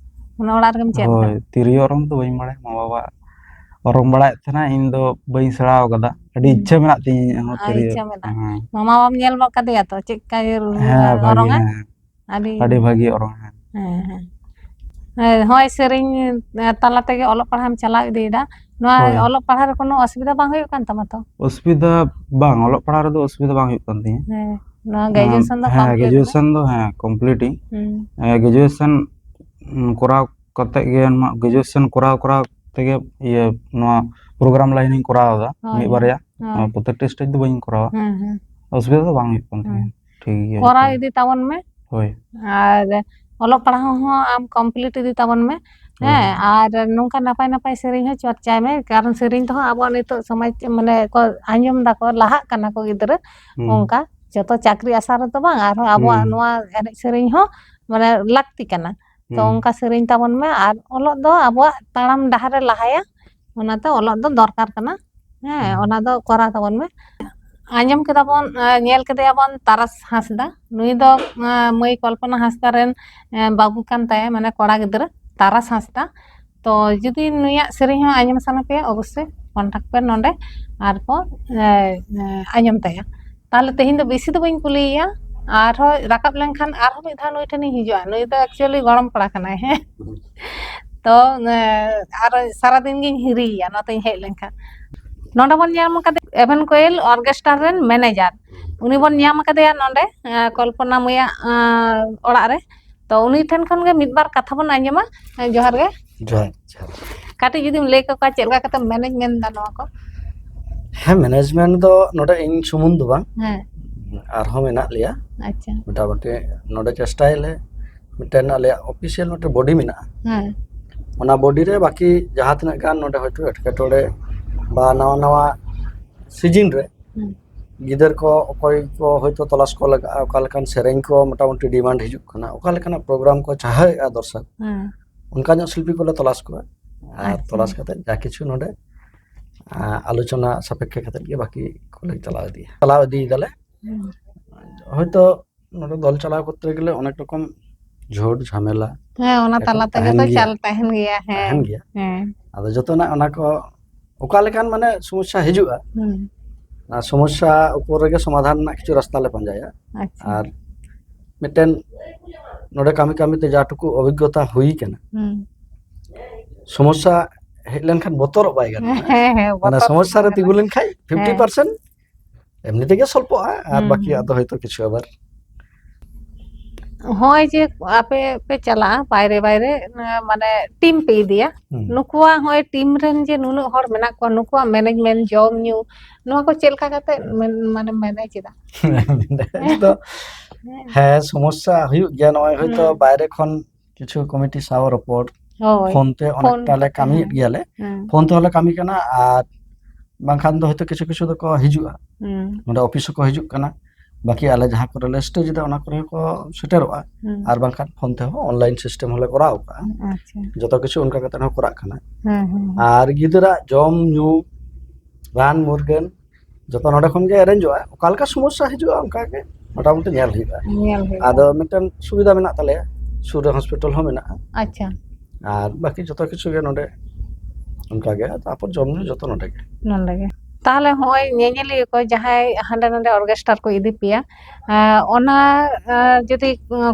ᱢᱟᱱᱮ ᱚᱲᱟᱜ ᱨᱮᱜᱮᱢ ᱪᱮᱫ ᱦᱳᱭ, ᱟᱠᱟᱫᱟ? ᱛᱤᱨᱭᱳ ᱚᱨᱚᱝ ᱫᱚ ᱵᱟᱹᱧ ᱵᱟᱲᱟᱭᱟ, ᱢᱟ ᱵᱟᱵᱟ ᱚᱨᱚᱝ ᱵᱟᱲᱟᱭᱮᱫ ᱛᱟᱦᱮᱱᱟ, ᱤᱧ ᱫᱚ ᱵᱟᱹᱧ ᱥᱮᱬᱟ ᱟᱠᱟᱫᱟ᱾ ᱟᱹᱰᱤ ᱦᱩᱸ᱾ ᱤᱪᱪᱷᱟᱹ ᱢᱮᱱᱟᱜ ᱛᱤᱧᱟᱹ ᱤᱧᱟᱹᱜ ᱦᱚᱸ ᱟᱨ ᱛᱤᱨᱭᱳ᱾ ᱤᱪᱪᱷᱟᱹ ᱢᱮᱱᱟᱜᱼᱟ᱾ ᱦᱮᱸ᱾ ᱢᱟᱢᱟ ᱵᱟᱢ ᱧᱮᱞ ᱜᱚᱫ ᱠᱟᱫᱮᱭᱟ ᱛᱚ, ᱪᱮᱫ ᱞᱮᱠᱟᱭ ᱨᱩ-, ᱦᱮᱸ, ᱵᱷᱟᱜᱮ, ᱚᱨᱚᱝᱟ? ᱦᱮᱸ᱾ ᱟᱹᱰᱤ ᱟᱹᱰᱤ ᱵᱷᱟᱜᱮ ᱚᱨᱚᱝ, ᱦᱮᱸ᱾ ᱦᱮᱸ, ᱦᱮᱸ᱾ ᱦᱮᱸ, ᱦᱚᱸᱜᱼᱚᱭ ᱥᱮᱨᱮᱧ, ᱮ, ᱛᱟᱞᱟ ᱛᱮᱜᱮ ᱚᱞᱚᱜ ᱯᱟᱲᱦᱟᱜ ᱮᱢ ᱪᱟᱞᱟᱣ ᱤᱫᱤᱭᱮᱫᱟ, ᱱᱚᱣᱟ ᱦᱳᱭ᱾ ᱚᱞᱚᱜ ᱯᱟᱲᱦᱟᱜ ᱨᱮ ᱠᱳᱱᱳ ᱚᱥᱩᱵᱤᱫᱷᱟ ᱵᱟᱝ ᱦᱩᱭᱩᱜ ᱠᱟᱱ ᱛᱟᱢᱟ ᱛᱚ? ᱚᱥᱩᱵᱤᱫᱷᱟ ᱵᱟᱝ, ᱚᱞᱚᱜ ᱯᱟᱲᱦᱟᱜ ᱨᱮᱫᱚ ᱚᱥᱩᱵᱤᱫᱷᱟ ᱵᱟᱝ ᱦᱩᱭᱩᱜ ᱠᱟᱱ ᱛᱤᱧᱟᱹ᱾ ᱦᱮᱸ, ᱱᱚᱣᱟ ᱦᱮᱸ, graduation ᱫᱚ ᱦᱮᱸ, complete ᱮᱱᱟ? Graduation ᱫᱚ, ᱦᱮᱸ, complete ᱤᱧ᱾ ᱦᱩᱸ᱾ ᱦᱮᱸ, graduation, ᱩᱸ, ᱠᱚᱨᱟᱣ ᱠᱟᱛᱮ ᱜᱮ, ᱱᱚᱣᱟ graduation ᱠᱚᱨᱟᱣ ᱠᱚᱨᱟᱣ ᱛᱮᱜᱮ, ᱤᱭᱟᱹ, ᱱᱚᱣᱟ program line ᱤᱧ ᱠᱚᱨᱟᱣ ᱮᱫᱟ, ᱦᱳᱭ, ᱢᱤᱫ ᱦᱳᱭ, ᱵᱟᱨᱭᱟ᱾ ᱦᱳᱭ᱾ ᱯᱨᱚᱛᱮᱠᱴᱤ stage ᱫᱚ ᱵᱟᱹᱧ ᱠᱚᱨᱟᱣᱟ᱾ ᱦᱮᱸ, ᱦᱮᱸ᱾ ᱚᱥᱩᱵᱤᱫᱷᱟ ᱫᱚ ᱵᱟᱝ ᱦᱩᱭᱩᱜ ᱠᱟᱱ ᱛᱤᱧᱟᱹ᱾ ᱦᱮᱸ᱾ ᱴᱷᱤᱠ ᱜᱮᱭᱟ᱾ ᱠᱚᱨᱟᱣ ᱤᱫᱤ ᱛᱟᱵᱚᱱ ᱢᱮ᱾ ᱦᱳᱭ᱾ ᱟᱨ ᱚᱞᱚᱜ ᱯᱟᱲᱦᱟᱣ ᱦᱚᱸ ᱟᱢ complete ᱤᱫᱤ ᱛᱟᱵᱚᱱ ᱢᱮ᱾ ᱦᱳᱭ, ᱦᱮᱸ, ᱦᱳᱭ᱾ ᱟᱨ ᱱᱚᱝᱠᱟ ᱱᱟᱯᱟᱭ ᱱᱟᱯᱟᱭ ᱥᱮᱨᱮᱧ ᱦᱚᱸ ᱪᱚᱨᱪᱟᱭ ᱢᱮ, ᱠᱟᱨᱚᱱ ᱥᱮᱨᱮᱧ ᱛᱮᱦᱚᱸ ᱟᱵᱚᱣᱟᱜ ᱱᱤᱛᱚᱜ ᱥᱚᱢᱟᱡᱽ, ᱢᱟᱱᱮ, ᱠᱚ ᱟᱸᱡᱚᱢ ᱫᱟᱠᱚ, ᱞᱟᱦᱟᱜ ᱠᱟᱱᱟ ᱠᱚ ᱜᱤᱫᱽᱨᱟᱹ᱾ ᱦᱩᱸ᱾ ᱚᱱᱠᱟ ᱡᱚᱛᱚ ᱪᱟᱹᱠᱨᱤ ᱟᱥᱟ ᱨᱮᱫᱚ ᱵᱟᱝ, ᱟᱨᱦᱚᱸ ᱟᱵᱚᱣᱟᱜ ᱦᱩᱸ᱾ ᱱᱚᱣᱟ ᱮᱱᱮᱡ ᱥᱮᱨᱮᱧ ᱦᱚᱸ, ᱢᱟᱱᱮ, ᱞᱟᱹᱠᱛᱤ ᱠᱟᱱᱟ᱾ ᱛᱚ, ᱦᱩᱸ᱾ ᱚᱱᱠᱟ ᱥᱮᱨᱮᱧ ᱛᱟᱵᱚᱱ ᱢᱮ, ᱟᱨ ᱚᱞᱚᱜ ᱫᱚ ᱟᱵᱚᱣᱟᱜ ᱛᱟᱲᱟᱢ ᱰᱟᱦᱟᱨ ᱨᱮ ᱞᱟᱦᱟᱭᱟ, ᱚᱱᱟᱛᱮ ᱚᱞᱚᱜ ᱫᱚ ᱫᱚᱨᱠᱟᱨ ᱠᱟᱱᱟ᱾ ᱦᱮᱸ, ᱦᱩᱸ᱾ ᱚᱱᱟ ᱫᱚ ᱠᱚᱨᱟᱣ ᱛᱟᱵᱚᱱ ᱢᱮ᱾ ᱟᱸᱡᱚᱢ ᱠᱮᱫᱟ ᱵᱚᱱ, ᱮ, ᱧᱮᱞ ᱠᱮᱫᱮᱭᱟ ᱵᱚᱱ ᱛᱟᱨᱟᱥ ᱦᱟᱸᱥᱫᱟ᱾ ᱱᱩᱭ ᱫᱚ, ᱮ, ᱢᱟᱹᱭ ᱠᱚᱞᱯᱚᱱᱟ ᱦᱟᱸᱥᱫᱟ ᱨᱮᱱ, ᱮ, ᱵᱟᱹᱵᱩ ᱠᱟᱱ ᱛᱟᱭᱟ, ᱢᱟᱱᱮ ᱠᱚᱲᱟ ᱜᱤᱫᱽᱨᱟᱹ ᱛᱟᱨᱟᱥ ᱦᱟᱸᱥᱫᱟ᱾ ᱛᱚ ᱡᱩᱫᱤ ᱱᱩᱭᱟᱜ ᱥᱮᱨᱮᱧ ᱦᱚᱸ ᱟᱸᱡᱚᱢ ᱥᱟᱱᱟ ᱯᱮᱭᱟ, ᱚᱵᱚᱥᱥᱳᱭ contact ᱯᱮ ᱱᱚᱰᱮ ᱟᱨ ᱠᱚ, ᱮ, ᱮ, ᱟᱸᱡᱚᱢ ᱛᱟᱭᱟ᱾ ᱛᱟᱦᱞᱮ ᱛᱮᱦᱮᱧ ᱫᱚ ᱵᱮᱥᱤ ᱫᱚ ᱵᱟᱹᱧ ᱠᱩᱞᱤᱭᱮᱭᱟ, ᱟᱨᱦᱚᱸ ᱨᱟᱠᱟᱵ ᱞᱮᱱᱠᱷᱟᱱ ᱟᱨᱦᱚᱸ ᱢᱤᱫ ᱫᱷᱟᱣ ᱱᱩᱭ ᱴᱷᱮᱱᱤᱧ ᱦᱤᱡᱩᱜᱼᱟ᱾ ᱱᱩᱭ ᱫᱚ actually ᱜᱚᱲᱚᱢ ᱠᱚᱲᱟ ᱠᱟᱱᱟᱭ, ᱦᱮᱸ᱾ ᱛᱚ, ᱮ, ᱟᱨ ᱥᱟᱨᱟᱫᱤᱱ ᱜᱤᱧ ᱦᱤᱨᱤᱭᱮᱭᱟ ᱱᱚᱛᱮᱧ ᱦᱮᱡ ᱞᱮᱱᱠᱷᱟᱱ᱾ ᱱᱚᱰᱮ ᱵᱚᱱ ᱧᱟᱢ ᱠᱟᱫᱮ ᱮᱵᱷᱮᱱ ᱠᱳᱭᱮᱞ orchestra ᱨᱮᱱ manager, ᱩᱱᱤ ᱵᱚᱱ ᱧᱟᱢ ᱠᱟᱫᱮᱭᱟ ᱱᱚᱰᱮ, ᱮ, ᱠᱚᱞᱯᱚᱱᱟ ᱢᱟᱹᱭᱟᱜ, ᱮ, ᱚᱲᱟᱜ ᱨᱮ᱾ ᱛᱚ, ᱩᱱᱤ ᱴᱷᱮᱱ ᱠᱷᱚᱱ ᱜᱮ ᱢᱤᱫ ᱵᱟᱨ ᱠᱟᱛᱷᱟ ᱵᱚᱱ ᱟᱸᱡᱚᱢᱟ᱾ ᱮ, ᱡᱚᱦᱟᱨ ᱜᱮ᱾ ᱡᱚᱦᱟᱨ, ᱡᱚᱦᱟᱨ᱾ ᱠᱟᱹᱴᱤᱡ ᱡᱩᱫᱤᱢ ᱞᱟᱹᱭ ᱠᱟᱠᱚᱣᱟ ᱪᱮᱫ ᱞᱮᱠᱟ ᱠᱟᱛᱮ management ᱫᱟ ᱱᱚᱣᱟ ᱠᱚ? ᱦᱮᱸ, management ᱫᱚ ᱱᱚᱰᱮ ᱤᱧ ᱥᱩᱢᱩᱝ ᱫᱚ ᱵᱟᱝ, ᱦᱮᱸ᱾ ᱟᱨᱦᱚᱸ ᱢᱮᱱᱟᱜ ᱞᱮᱭᱟ᱾ ᱟᱪᱪᱷᱟ᱾ ᱢᱚᱴᱟᱢᱩᱴᱤ ᱱᱚᱰᱮ ᱪᱮᱥᱴᱟᱭᱟᱞᱮ, ᱢᱤᱫᱴᱮᱱ ᱟᱞᱮᱭᱟᱜ official ᱢᱤᱫᱴᱮᱱ body ᱢᱮᱱᱟᱜᱼᱟ᱾ ᱦᱮᱸ᱾ ᱚᱱᱟ body ᱨᱮ ᱵᱟᱹᱠᱤ ᱡᱟᱦᱟᱸ ᱛᱤᱱᱟᱹᱜ ᱜᱟᱱ ᱱᱚᱰᱮ ᱦᱚᱭᱛᱳ ᱮᱴᱠᱮᱴᱚᱬᱮ ᱵᱟ ᱱᱟᱣᱟ ᱱᱟᱣᱟ season ᱨᱮ ᱦᱩᱸ᱾ ᱜᱤᱫᱟᱹᱨ ᱠᱚ ᱚᱠᱚᱭ ᱠᱚ ᱦᱚᱭᱛᱳ ᱛᱚᱞᱟᱥ ᱠᱚ ᱞᱟᱜᱟᱜᱼᱟ, ᱚᱠᱟ ᱞᱮᱠᱟᱱ ᱥᱮᱨᱮᱧ ᱠᱚ ᱢᱚᱴᱟᱢᱩᱴᱤ demand ᱦᱤᱡᱩᱜ ᱠᱟᱱᱟ, ᱚᱠᱟ ᱞᱮᱠᱟᱱᱟᱜ program ᱠᱚ ᱪᱟᱦᱟᱣᱮᱫᱼᱟ ᱫᱚᱨᱥᱚᱠ, ᱦᱮᱸ᱾ ᱚᱱᱠᱟ ᱧᱚᱜ ᱥᱤᱞᱯᱤ ᱠᱚᱞᱮ ᱛᱚᱞᱟᱥ ᱠᱚᱣᱟ᱾ ᱟᱨ ᱟᱪᱪᱷᱟ᱾ ᱛᱚᱞᱟᱥ ᱠᱟᱛᱮ ᱡᱟ ᱠᱤᱪᱷᱩ ᱱᱚᱰᱮ, ᱟ, ᱟᱞᱳᱪᱚᱱᱟ ᱥᱟᱯᱮᱠᱠᱷᱮ ᱠᱟᱛᱮ ᱜᱮ ᱵᱟᱹᱠᱤ ᱠᱚᱞᱮ ᱪᱟᱞᱟᱣ ᱤᱫᱤᱭᱟ, ᱪᱟᱞᱟᱣ ᱤᱫᱤᱭᱮᱫᱟᱞᱮ᱾ ᱦᱩᱸ᱾ ᱦᱚᱭᱛᱳ ᱱᱚᱰᱮ ᱫᱚᱞ ᱪᱟᱞᱟᱣ ᱠᱚᱨᱛᱮ ᱜᱮᱞᱮ ᱚᱱᱮᱠ ᱨᱚᱠᱚᱢ ᱡᱷᱩᱴ ᱡᱷᱟᱢᱮᱞᱟ ᱦᱮᱸ, ᱚᱱᱟ ᱮᱴᱟᱜ ᱛᱟᱞᱟ ᱛᱮᱜᱮ ᱛᱟᱦᱮᱱ ᱛᱚ ᱜᱮᱭᱟ᱾ ᱪᱟᱞ ᱛᱟᱦᱮᱱ ᱜᱮᱭᱟ, ᱦᱮᱸ᱾ ᱛᱟᱦᱮᱱ ᱜᱮᱭᱟ᱾ ᱦᱮᱸ᱾ ᱟᱫᱚ ᱡᱚᱛᱚᱱᱟᱜ ᱚᱱᱟ ᱠᱚ ᱚᱠᱟ ᱞᱮᱠᱟᱱ ᱢᱟᱱᱮ ᱥᱚᱢᱚᱥᱥᱟ ᱦᱤᱡᱩᱜᱼᱟ, ᱦᱩᱸ᱾ ᱚᱱᱟ ᱥᱚᱢᱚᱥᱥᱟ ᱩᱯᱚᱨ ᱨᱮᱜᱮ ᱥᱚᱢᱟᱫᱷᱟᱱ ᱨᱮᱱᱟᱜ ᱠᱤᱪᱷᱩ ᱨᱟᱥᱛᱟ ᱞᱮ ᱯᱟᱸᱡᱟᱭᱟ᱾ ᱟᱪᱪᱷᱟ᱾ ᱟᱨ ᱢᱤᱫᱴᱮᱱ ᱱᱚᱰᱮ ᱠᱟᱹᱢᱤ ᱠᱟᱹᱢᱤ ᱛᱮ ᱡᱟ ᱴᱩᱠᱩ ᱚᱵᱷᱤᱜᱽᱜᱚᱛᱟ ᱦᱩᱭ ᱠᱟᱱᱟ, ᱦᱩᱸ᱾ ᱥᱚᱢᱚᱥᱥᱟ ᱦᱮᱡ ᱞᱮᱱᱠᱷᱟᱱ ᱵᱚᱛᱚᱨᱚᱜ ᱵᱟᱭ ᱜᱟᱱᱚᱜᱼᱟ᱾ ᱦᱮᱸ, ᱦᱮᱸ, ᱢᱟᱱᱮ ᱵᱚᱛᱚᱨ ᱥᱚᱢᱚᱥᱥᱟ ᱨᱮ ᱜᱟᱱᱚᱜᱼᱟ᱾ ᱛᱤᱸᱜᱩ ᱞᱮᱱᱠᱷᱟᱱ ᱯᱷᱤᱯᱴᱤ ᱯᱟᱨᱥᱮᱱᱴ ᱮᱢᱱᱤ ᱛᱮᱜᱮ ᱥᱚᱞᱯᱚᱜᱼᱟ, ᱟᱨ ᱦᱩᱸ, ᱵᱟᱹᱠᱤ ᱦᱩᱸ᱾ ᱟᱫᱚ ᱦᱚᱭᱛᱳ ᱠᱤᱪᱷᱩ ᱟᱵᱟᱨ ᱦᱚᱸᱜᱼᱚᱭ ᱡᱮ ᱟᱯᱮ ᱯᱮ ᱪᱟᱞᱟᱜᱼᱟ ᱵᱟᱭᱨᱮ ᱵᱟᱭᱨᱮ, ᱢᱟᱱᱮ ᱴᱤᱢ ᱯᱮ ᱤᱫᱤᱭᱟ, ᱦᱩᱸ᱾ ᱱᱩᱠᱩᱣᱟᱜ ᱦᱚᱸᱜᱼᱚᱭ ᱴᱤᱢ ᱨᱮᱱ ᱡᱮ ᱱᱩᱱᱟᱹᱜ ᱦᱚᱲ ᱢᱮᱱᱟᱜ ᱠᱚᱣᱟ, ᱱᱩᱠᱩᱣᱟᱜ ᱢᱮᱱᱮᱡᱽᱢᱮᱱᱴ, ᱡᱚᱢ ᱧᱩ, ᱱᱚᱣᱟ ᱠᱚ ᱪᱮᱫ ᱞᱮᱠᱟ ᱠᱟᱛᱮ ᱢᱮᱱ-, ᱢᱟᱱᱮ ᱢᱮᱱᱮᱡᱽ ᱮᱫᱟ? ᱫᱚ ᱦᱮᱸ, ᱥᱚᱢᱚᱥᱥᱟ ᱦᱩᱭᱩᱜ ᱜᱮᱭᱟ᱾ ᱱᱚᱜᱼᱚᱭ ᱦᱚᱭᱛᱳ ᱦᱩᱸ᱾ ᱵᱟᱭᱨᱮ ᱠᱷᱚᱱ ᱠᱤᱪᱷᱩ ᱠᱚᱢᱤᱴᱤ ᱥᱟᱶ ᱨᱚᱯᱚᱲ, ᱦᱳᱭ, ᱯᱷᱳᱱ ᱛᱮ ᱯᱷᱳᱱ ᱚᱱᱮᱠᱴᱟ ᱞᱮ ᱠᱟᱛᱮ, ᱠᱟᱹᱢᱤᱭᱮᱫ ᱦᱮᱸ᱾ ᱜᱮᱭᱟᱞᱮ, ᱦᱩᱸ᱾ ᱯᱷᱳᱱ ᱛᱮᱦᱚᱸ ᱞᱮ ᱠᱟᱹᱢᱤ ᱠᱟᱱᱟ, ᱟᱨ ᱵᱟᱝᱠᱷᱟᱱ ᱫᱚ ᱦᱚᱭᱛᱳ ᱠᱤᱪᱷᱩ ᱠᱤᱪᱷᱩ ᱫᱚᱠᱚ ᱦᱤᱡᱩᱜᱼᱟ᱾ ᱦᱩᱸ᱾ ᱱᱚᱰᱮ ᱚᱯᱷᱤᱥ ᱦᱚᱸᱠᱚ ᱦᱤᱡᱩᱜ ᱠᱟᱱᱟ, ᱵᱟᱹᱠᱤ ᱟᱞᱮ ᱡᱟᱦᱟᱸ ᱠᱚᱨᱮ ᱞᱮ ᱥᱴᱮᱡᱽ ᱮᱫᱟ ᱚᱱᱟ ᱠᱚᱨᱮ ᱦᱚᱸᱠᱚ ᱥᱮᱴᱮᱨᱚᱜᱼᱟ᱾ ᱦᱩᱸ᱾ ᱟᱨ ᱵᱟᱝᱠᱷᱟᱱ ᱯᱷᱳᱱ ᱛᱮᱦᱚᱸ ᱚᱱᱞᱟᱭᱤᱱ ᱥᱤᱥᱴᱮᱢ ᱦᱚᱸᱞᱮ ᱠᱚᱨᱟᱣ ᱠᱟᱜᱼᱟ᱾ ᱟᱪᱪᱷᱟ᱾ ᱡᱚᱛᱚ ᱠᱤᱪᱷᱩ ᱚᱱᱠᱟ ᱠᱟᱛᱮ ᱦᱚᱸ ᱠᱚᱨᱟᱜ ᱠᱟᱱᱟ᱾ ᱦᱩᱸ, ᱦᱩᱸ, ᱦᱩᱸ᱾ ᱟᱨ ᱜᱤᱫᱽᱨᱟᱹ ᱡᱚᱢ ᱧᱩ, ᱨᱟᱱ ᱢᱩᱨᱜᱟᱹᱱ ᱡᱚᱛᱚ ᱱᱚᱰᱮ ᱠᱷᱚᱱ ᱜᱮ ᱮᱨᱮᱧᱡᱚᱜᱼᱟ᱾ ᱚᱠᱟ ᱞᱮᱠᱟ ᱥᱚᱢᱚᱥᱥᱟ ᱦᱤᱡᱩᱜᱼᱟ ᱚᱱᱠᱟ ᱜᱮ ᱢᱚᱴᱟᱢᱩᱴᱤ ᱧᱮᱞ ᱦᱩᱭᱩᱜᱼᱟ᱾ ᱧᱮᱞ ᱦᱩᱭᱩᱜᱼᱟ᱾ ᱟᱫᱚ ᱢᱤᱫᱴᱮᱱ ᱥᱩᱵᱤᱫᱷᱟ ᱢᱮᱱᱟᱜ ᱛᱟᱞᱮᱭᱟ, ᱥᱩᱨ ᱨᱮ ᱦᱚᱥᱯᱤᱴᱟᱞ ᱦᱚᱸ ᱢᱮᱱᱟᱜᱼᱟ᱾ ᱟᱪᱪᱷᱟ᱾ ᱟᱨ ᱵᱟᱹᱠᱤ ᱡᱚᱛᱚ ᱠᱤᱪᱷᱩ ᱜᱮ ᱱᱚᱰᱮ ᱚᱱᱠᱟ ᱜᱮ, ᱛᱟᱨᱯᱚᱨ ᱡᱚᱢ ᱧᱩ ᱡᱚᱛᱚ ᱱᱚᱰᱮ ᱜᱮ᱾ ᱱᱚᱰᱮ ᱜᱮ᱾ ᱛᱟᱦᱚᱞᱮ ᱦᱚᱸᱜᱼᱚᱭ ᱧᱮᱧᱮᱞᱤᱭᱟᱹ ᱠᱚ ᱡᱟᱦᱟᱸᱭ ᱦᱟᱸᱰᱮ ᱱᱟᱰᱮ ᱚᱨᱜᱮᱥᱴᱟᱨ ᱠᱚ ᱤᱫᱤ ᱯᱮᱭᱟ, ᱮᱸ, ᱚᱱᱟ, ᱮᱸ, ᱡᱩᱫᱤ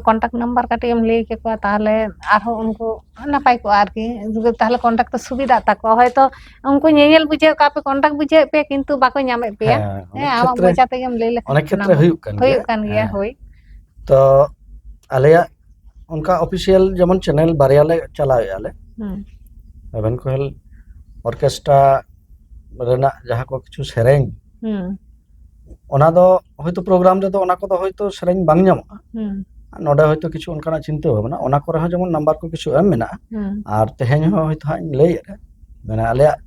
ᱠᱚᱱᱴᱟᱠᱴ ᱱᱟᱢᱵᱟᱨ ᱠᱟᱹᱴᱤᱡ ᱮᱢ ᱞᱟᱹᱭ ᱠᱮᱠᱚᱣᱟ ᱛᱟᱦᱚᱞᱮ ᱟᱨᱦᱚᱸ ᱩᱱᱠᱩ ᱱᱟᱯᱟᱭ ᱠᱚᱜᱼᱟ ᱟᱨᱠᱤ, ᱡᱩᱫᱤ ᱛᱟᱦᱚᱞᱮ ᱠᱚᱱᱴᱟᱠᱴ ᱛᱮ ᱥᱩᱵᱤᱫᱷᱟᱜ ᱛᱟᱠᱚᱣᱟ᱾ ᱦᱚᱭᱛᱚ ᱩᱱᱠᱩ ᱧᱮᱧᱮᱞ ᱵᱩᱡᱷᱟᱹᱣ ᱠᱟᱜ ᱯᱮ, ᱠᱚᱱᱴᱟᱠᱴ ᱵᱩᱡᱷᱟᱹᱣᱮᱫ ᱯᱮᱭᱟ, ᱠᱤᱱᱛᱩ ᱵᱟᱠᱚ ᱧᱟᱢᱮᱫ ᱯᱮᱭᱟ᱾ ᱦᱮᱸ, ᱚᱱᱮᱠ ᱦᱮᱸ, ᱟᱢᱟᱜ ᱠᱷᱮᱛᱨᱮ, ᱢᱚᱪᱟ ᱛᱮᱜᱮᱢ ᱞᱟᱹᱭ ᱞᱮᱠᱷᱟᱱ ᱚᱱᱮᱠ ᱠᱷᱮᱛᱨᱮ ᱱᱟᱯᱟᱭ᱾ ᱦᱩᱭᱩᱜ ᱠᱟᱱ ᱦᱩᱭᱩᱜ ᱜᱮᱭᱟ᱾ ᱠᱟᱱ ᱜᱮᱭᱟ, ᱦᱮᱸ᱾ ᱦᱳᱭ᱾ ᱛᱚ ᱟᱞᱮᱭᱟᱜ ᱚᱱᱠᱟ ᱚᱯᱷᱤᱥᱤᱭᱟᱞ ᱡᱮᱢᱚᱱ ᱪᱮᱱᱮᱞ ᱵᱟᱨᱭᱟ ᱞᱮ ᱪᱟᱞᱟᱣᱮᱫᱼᱟ ᱞᱮ, ᱦᱩᱸ᱾ ᱦᱮᱵᱷᱮᱱ ᱠᱚᱭᱮᱞ ᱚᱨᱠᱮᱥᱴᱨᱟ ᱨᱮᱱᱟᱜ ᱡᱟᱦᱟᱸ ᱠᱚ ᱠᱤᱪᱷᱩ ᱥᱮᱨᱮᱧ, ᱦᱩᱸ᱾ ᱚᱱᱟ ᱫᱚ ᱦᱚᱭᱛᱳ ᱯᱨᱳᱜᱨᱟᱢ ᱨᱮᱫᱚ ᱚᱱᱟ ᱠᱚᱫᱚ ᱦᱚᱭᱛᱳ ᱥᱮᱨᱮᱧ ᱵᱟᱝ ᱧᱟᱢᱚᱜᱼᱟ᱾ ᱦᱩᱸ᱾ ᱱᱚᱰᱮ ᱦᱚᱭᱛᱳ ᱠᱤᱪᱷᱩ ᱚᱱᱠᱟᱱᱟᱜ ᱪᱤᱱᱛᱟᱹ ᱵᱷᱟᱵᱽᱱᱟ, ᱚᱱᱟ ᱠᱚᱨᱮ ᱦᱚᱸ ᱡᱮᱢᱚᱱ ᱱᱟᱢᱵᱟᱨ ᱠᱚ ᱠᱤᱪᱷᱩ ᱮᱢ ᱢᱮᱱᱟᱜᱼᱟ᱾ ᱦᱩᱸ᱾ ᱟᱨ ᱛᱮᱦᱮᱧ ᱦᱚᱸ ᱦᱚᱭᱛᱳ ᱦᱟᱸᱜ ᱤᱧ ᱞᱟᱹᱭᱮᱫᱼᱟ, ᱢᱟᱱᱮ ᱟᱞᱮᱭᱟᱜ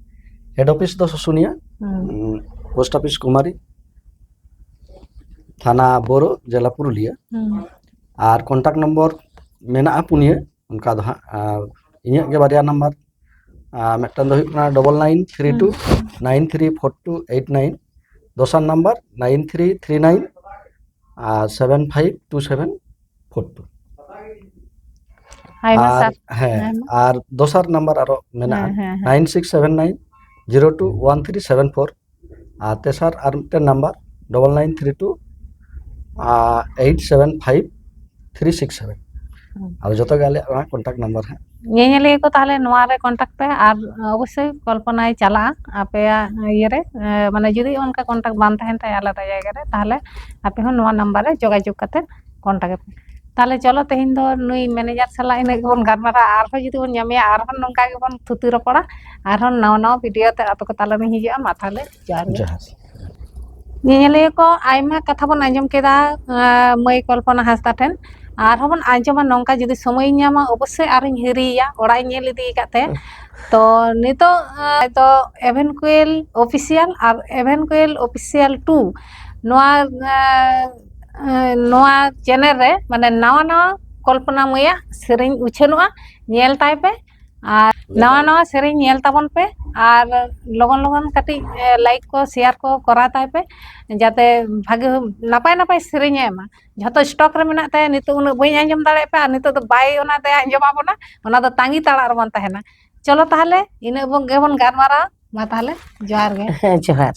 ᱦᱮᱰ ᱚᱯᱷᱤᱥ ᱫᱚ ᱥᱩᱥᱩᱱᱤᱭᱟ, ᱦᱩᱸ᱾ ᱩᱸ, ᱯᱳᱥᱴ ᱚᱯᱷᱤᱥ ᱠᱩᱢᱟᱨᱤ, ᱛᱷᱟᱱᱟ ᱵᱳᱨᱳ, ᱡᱮᱞᱟ ᱯᱩᱨᱩᱞᱤᱭᱟᱹ᱾ ᱦᱩᱸ᱾ ᱟᱨ ᱠᱚᱱᱴᱟᱠᱴ ᱱᱚᱢᱵᱚᱨ ᱢᱮᱱᱟᱜᱼᱟ ᱯᱩᱱᱭᱟᱹ, ᱚᱱᱠᱟ ᱫᱚ ᱦᱟᱸᱜ᱾ ᱟᱨ ᱤᱧᱟᱹᱜ ᱜᱮ ᱵᱟᱨᱭᱟ ᱱᱟᱢᱵᱟᱨ, ᱟᱨ ᱢᱤᱫᱴᱟᱝ ᱫᱚ ᱦᱩᱭᱩᱜ ᱠᱟᱱᱟ double nine three two nine three four two eight nine, ᱫᱚᱥᱟᱨ number nine three three nine ᱟᱨ seven five two seven four two. ᱟᱭᱢᱟ ᱟᱨ ᱥᱟᱨ-, ᱦᱮᱸ, ᱟᱭᱢᱟ᱾ ᱟᱨ ᱫᱚᱥᱟᱨ ᱱᱟᱢᱵᱟᱨ ᱟᱨᱚ ᱢᱮᱱᱟᱜᱼᱟ, ᱦᱮᱸ, ᱦᱮᱸ, ᱦᱮᱸ᱾ Nine six seven nine zero two one three seven four, ᱟᱨ ᱛᱮᱥᱟᱨ ᱟᱨ ᱢᱤᱫᱴᱮᱱ number double nine three two eight seven five three six seven. ᱟᱫᱚ ᱡᱚᱛᱚ ᱜᱮ ᱟᱞᱮᱭᱟᱜ ᱚᱱᱟ contact number ᱦᱟᱸᱜ᱾ ᱧᱮᱧᱮᱞᱤᱭᱟᱹ ᱠᱚ ᱛᱟᱦᱚᱞᱮ ᱱᱚᱣᱟ ᱨᱮ contact ᱯᱮ, ᱟᱨ ᱚᱵᱚᱥᱥᱳᱭ ᱠᱚᱞᱯᱚᱱᱟᱭ ᱪᱟᱞᱟᱜᱼᱟ ᱟᱯᱮᱭᱟᱜ ᱤᱭᱟᱹ ᱨᱮ, ᱮ, ᱢᱟᱱᱮ ᱡᱩᱫᱤ ᱚᱱᱠᱟ contact ᱵᱟᱝ ᱛᱟᱦᱮᱱ ᱛᱟᱭᱟ ᱟᱞᱟᱫᱟ ᱡᱟᱭᱜᱟ ᱨᱮ, ᱛᱟᱦᱚᱞᱮ ᱟᱯᱮ ᱦᱚᱸ ᱱᱚᱣᱟ number ᱨᱮ ᱡᱳᱜᱟᱡᱳᱜᱽ ᱠᱟᱛᱮ contact ᱯᱮ᱾ ᱛᱟᱦᱚᱞᱮ ᱪᱚᱞᱚ ᱛᱮᱦᱮᱧ ᱫᱚ ᱱᱩᱭ manager ᱥᱟᱞᱟᱜ ᱤᱱᱟᱹᱜ ᱜᱮᱵᱚᱱ ᱜᱟᱞᱢᱟᱨᱟᱜᱼᱟ, ᱟᱨᱦᱚᱸ ᱡᱩᱫᱤ ᱵᱚᱱ ᱧᱟᱢᱮᱭᱟ ᱟᱨᱦᱚᱸ ᱱᱚᱝᱠᱟ ᱜᱮᱵᱚᱱ ᱛᱷᱩᱛᱤ ᱨᱚᱯᱚᱲᱟ, ᱟᱨᱦᱚᱸ ᱱᱟᱣᱟ ᱱᱟᱣᱟ video ᱛᱮ ᱟᱯᱮ ᱠᱚ ᱛᱟᱞᱟᱨᱤᱧ ᱦᱤᱡᱩᱜᱼᱟ᱾ ᱢᱟ ᱛᱟᱦᱚᱞᱮ ᱡᱚᱦᱟᱨ ᱜᱮ᱾ ᱡᱚᱦᱟᱨ᱾ ᱧᱮᱧᱮᱞᱤᱭᱟᱹ ᱠᱚ ᱟᱭᱢᱟ ᱠᱟᱛᱷᱟ ᱵᱚᱱ ᱟᱸᱡᱚᱢ ᱠᱮᱫᱟ, ᱟᱸ, ᱢᱟᱹᱭ ᱠᱚᱞᱯᱚᱱᱟ ᱦᱟᱸᱥᱫᱟ ᱴᱷᱮᱱ᱾ ᱟᱨᱦᱚᱸ ᱵᱚᱱ ᱟᱸᱡᱚᱢᱟ ᱱᱚᱝᱠᱟ, ᱡᱩᱫᱤ ᱥᱚᱢᱚᱭᱤᱧ ᱧᱟᱢᱟ ᱚᱵᱚᱥᱥᱳᱭ ᱟᱨᱦᱚᱸᱧ ᱦᱤᱨᱤᱭᱮᱭᱟ, ᱚᱲᱟᱜ ᱤᱧ ᱧᱮᱞ ᱤᱫᱤ ᱟᱠᱟᱫ ᱛᱟᱭᱟ᱾ ᱛᱚ ᱱᱤᱛᱚᱜ, ᱟᱸ, ᱫᱚ Evanquel Official ᱟᱨ Evanquel Official two ᱱᱚᱣᱟ, ᱟᱸ, ᱟᱸ, ᱱᱚᱣᱟ channel ᱨᱮ ᱢᱟᱱᱮ ᱱᱟᱣᱟ ᱱᱟᱣᱟ ᱠᱚᱞᱯᱚᱱᱟ ᱢᱟᱹᱭᱟᱜ ᱥᱮᱨᱮᱧ ᱩᱪᱷᱟᱹᱱᱚᱜᱼᱟ, ᱧᱮᱞ ᱛᱟᱭ ᱯᱮ᱾ ᱟᱨ ᱱᱟᱣᱟ ᱱᱟᱣᱟ ᱥᱮᱨᱮᱧ ᱧᱮᱞ ᱛᱟᱵᱚᱱ ᱯᱮ, ᱟᱨ ᱞᱚᱜᱚᱱ ᱞᱚᱜᱚᱱ ᱠᱟᱹᱴᱤᱡ, ᱮ, like ᱠᱚ, share ᱠᱚ ᱠᱚᱨᱟᱣ ᱛᱟᱭ ᱯᱮ, ᱡᱟᱛᱮ ᱵᱷᱟᱜᱮ ᱱᱟᱯᱟᱭ ᱱᱟᱯᱟᱭ ᱥᱮᱨᱮᱧ ᱮ ᱮᱢᱟ᱾ ᱡᱷᱚᱛᱚ stock ᱨᱮ ᱢᱮᱱᱟᱜ ᱛᱟᱭᱟ, ᱱᱤᱛᱚᱜ ᱩᱱᱟᱹᱜ ᱵᱟᱹᱧ ᱟᱸᱡᱚᱢ ᱫᱟᱲᱮᱭᱟᱜ ᱯᱮ, ᱟᱨ ᱱᱤᱛᱚᱜ ᱫᱚ ᱵᱟᱭ ᱚᱱᱟ ᱫᱚᱭ ᱟᱸᱡᱚᱢ ᱟᱵᱚᱱᱟ, ᱚᱱᱟ ᱫᱚ ᱛᱟᱺᱜᱤ ᱛᱟᱲᱟᱜ ᱨᱮᱵᱚᱱ ᱛᱟᱦᱮᱱᱟ᱾ ᱪᱚᱞᱚ ᱛᱟᱦᱚᱞᱮ ᱤᱱᱟᱹᱜ ᱵᱚᱱ ᱜᱮᱵᱚᱱ ᱜᱟᱞᱢᱟᱨᱟᱣᱟ᱾ ᱢᱟ ᱛᱟᱦᱚᱞᱮ ᱡᱚᱦᱟᱨ ᱜᱮ᱾ ᱦᱮᱸ, ᱡᱚᱦᱟᱨ᱾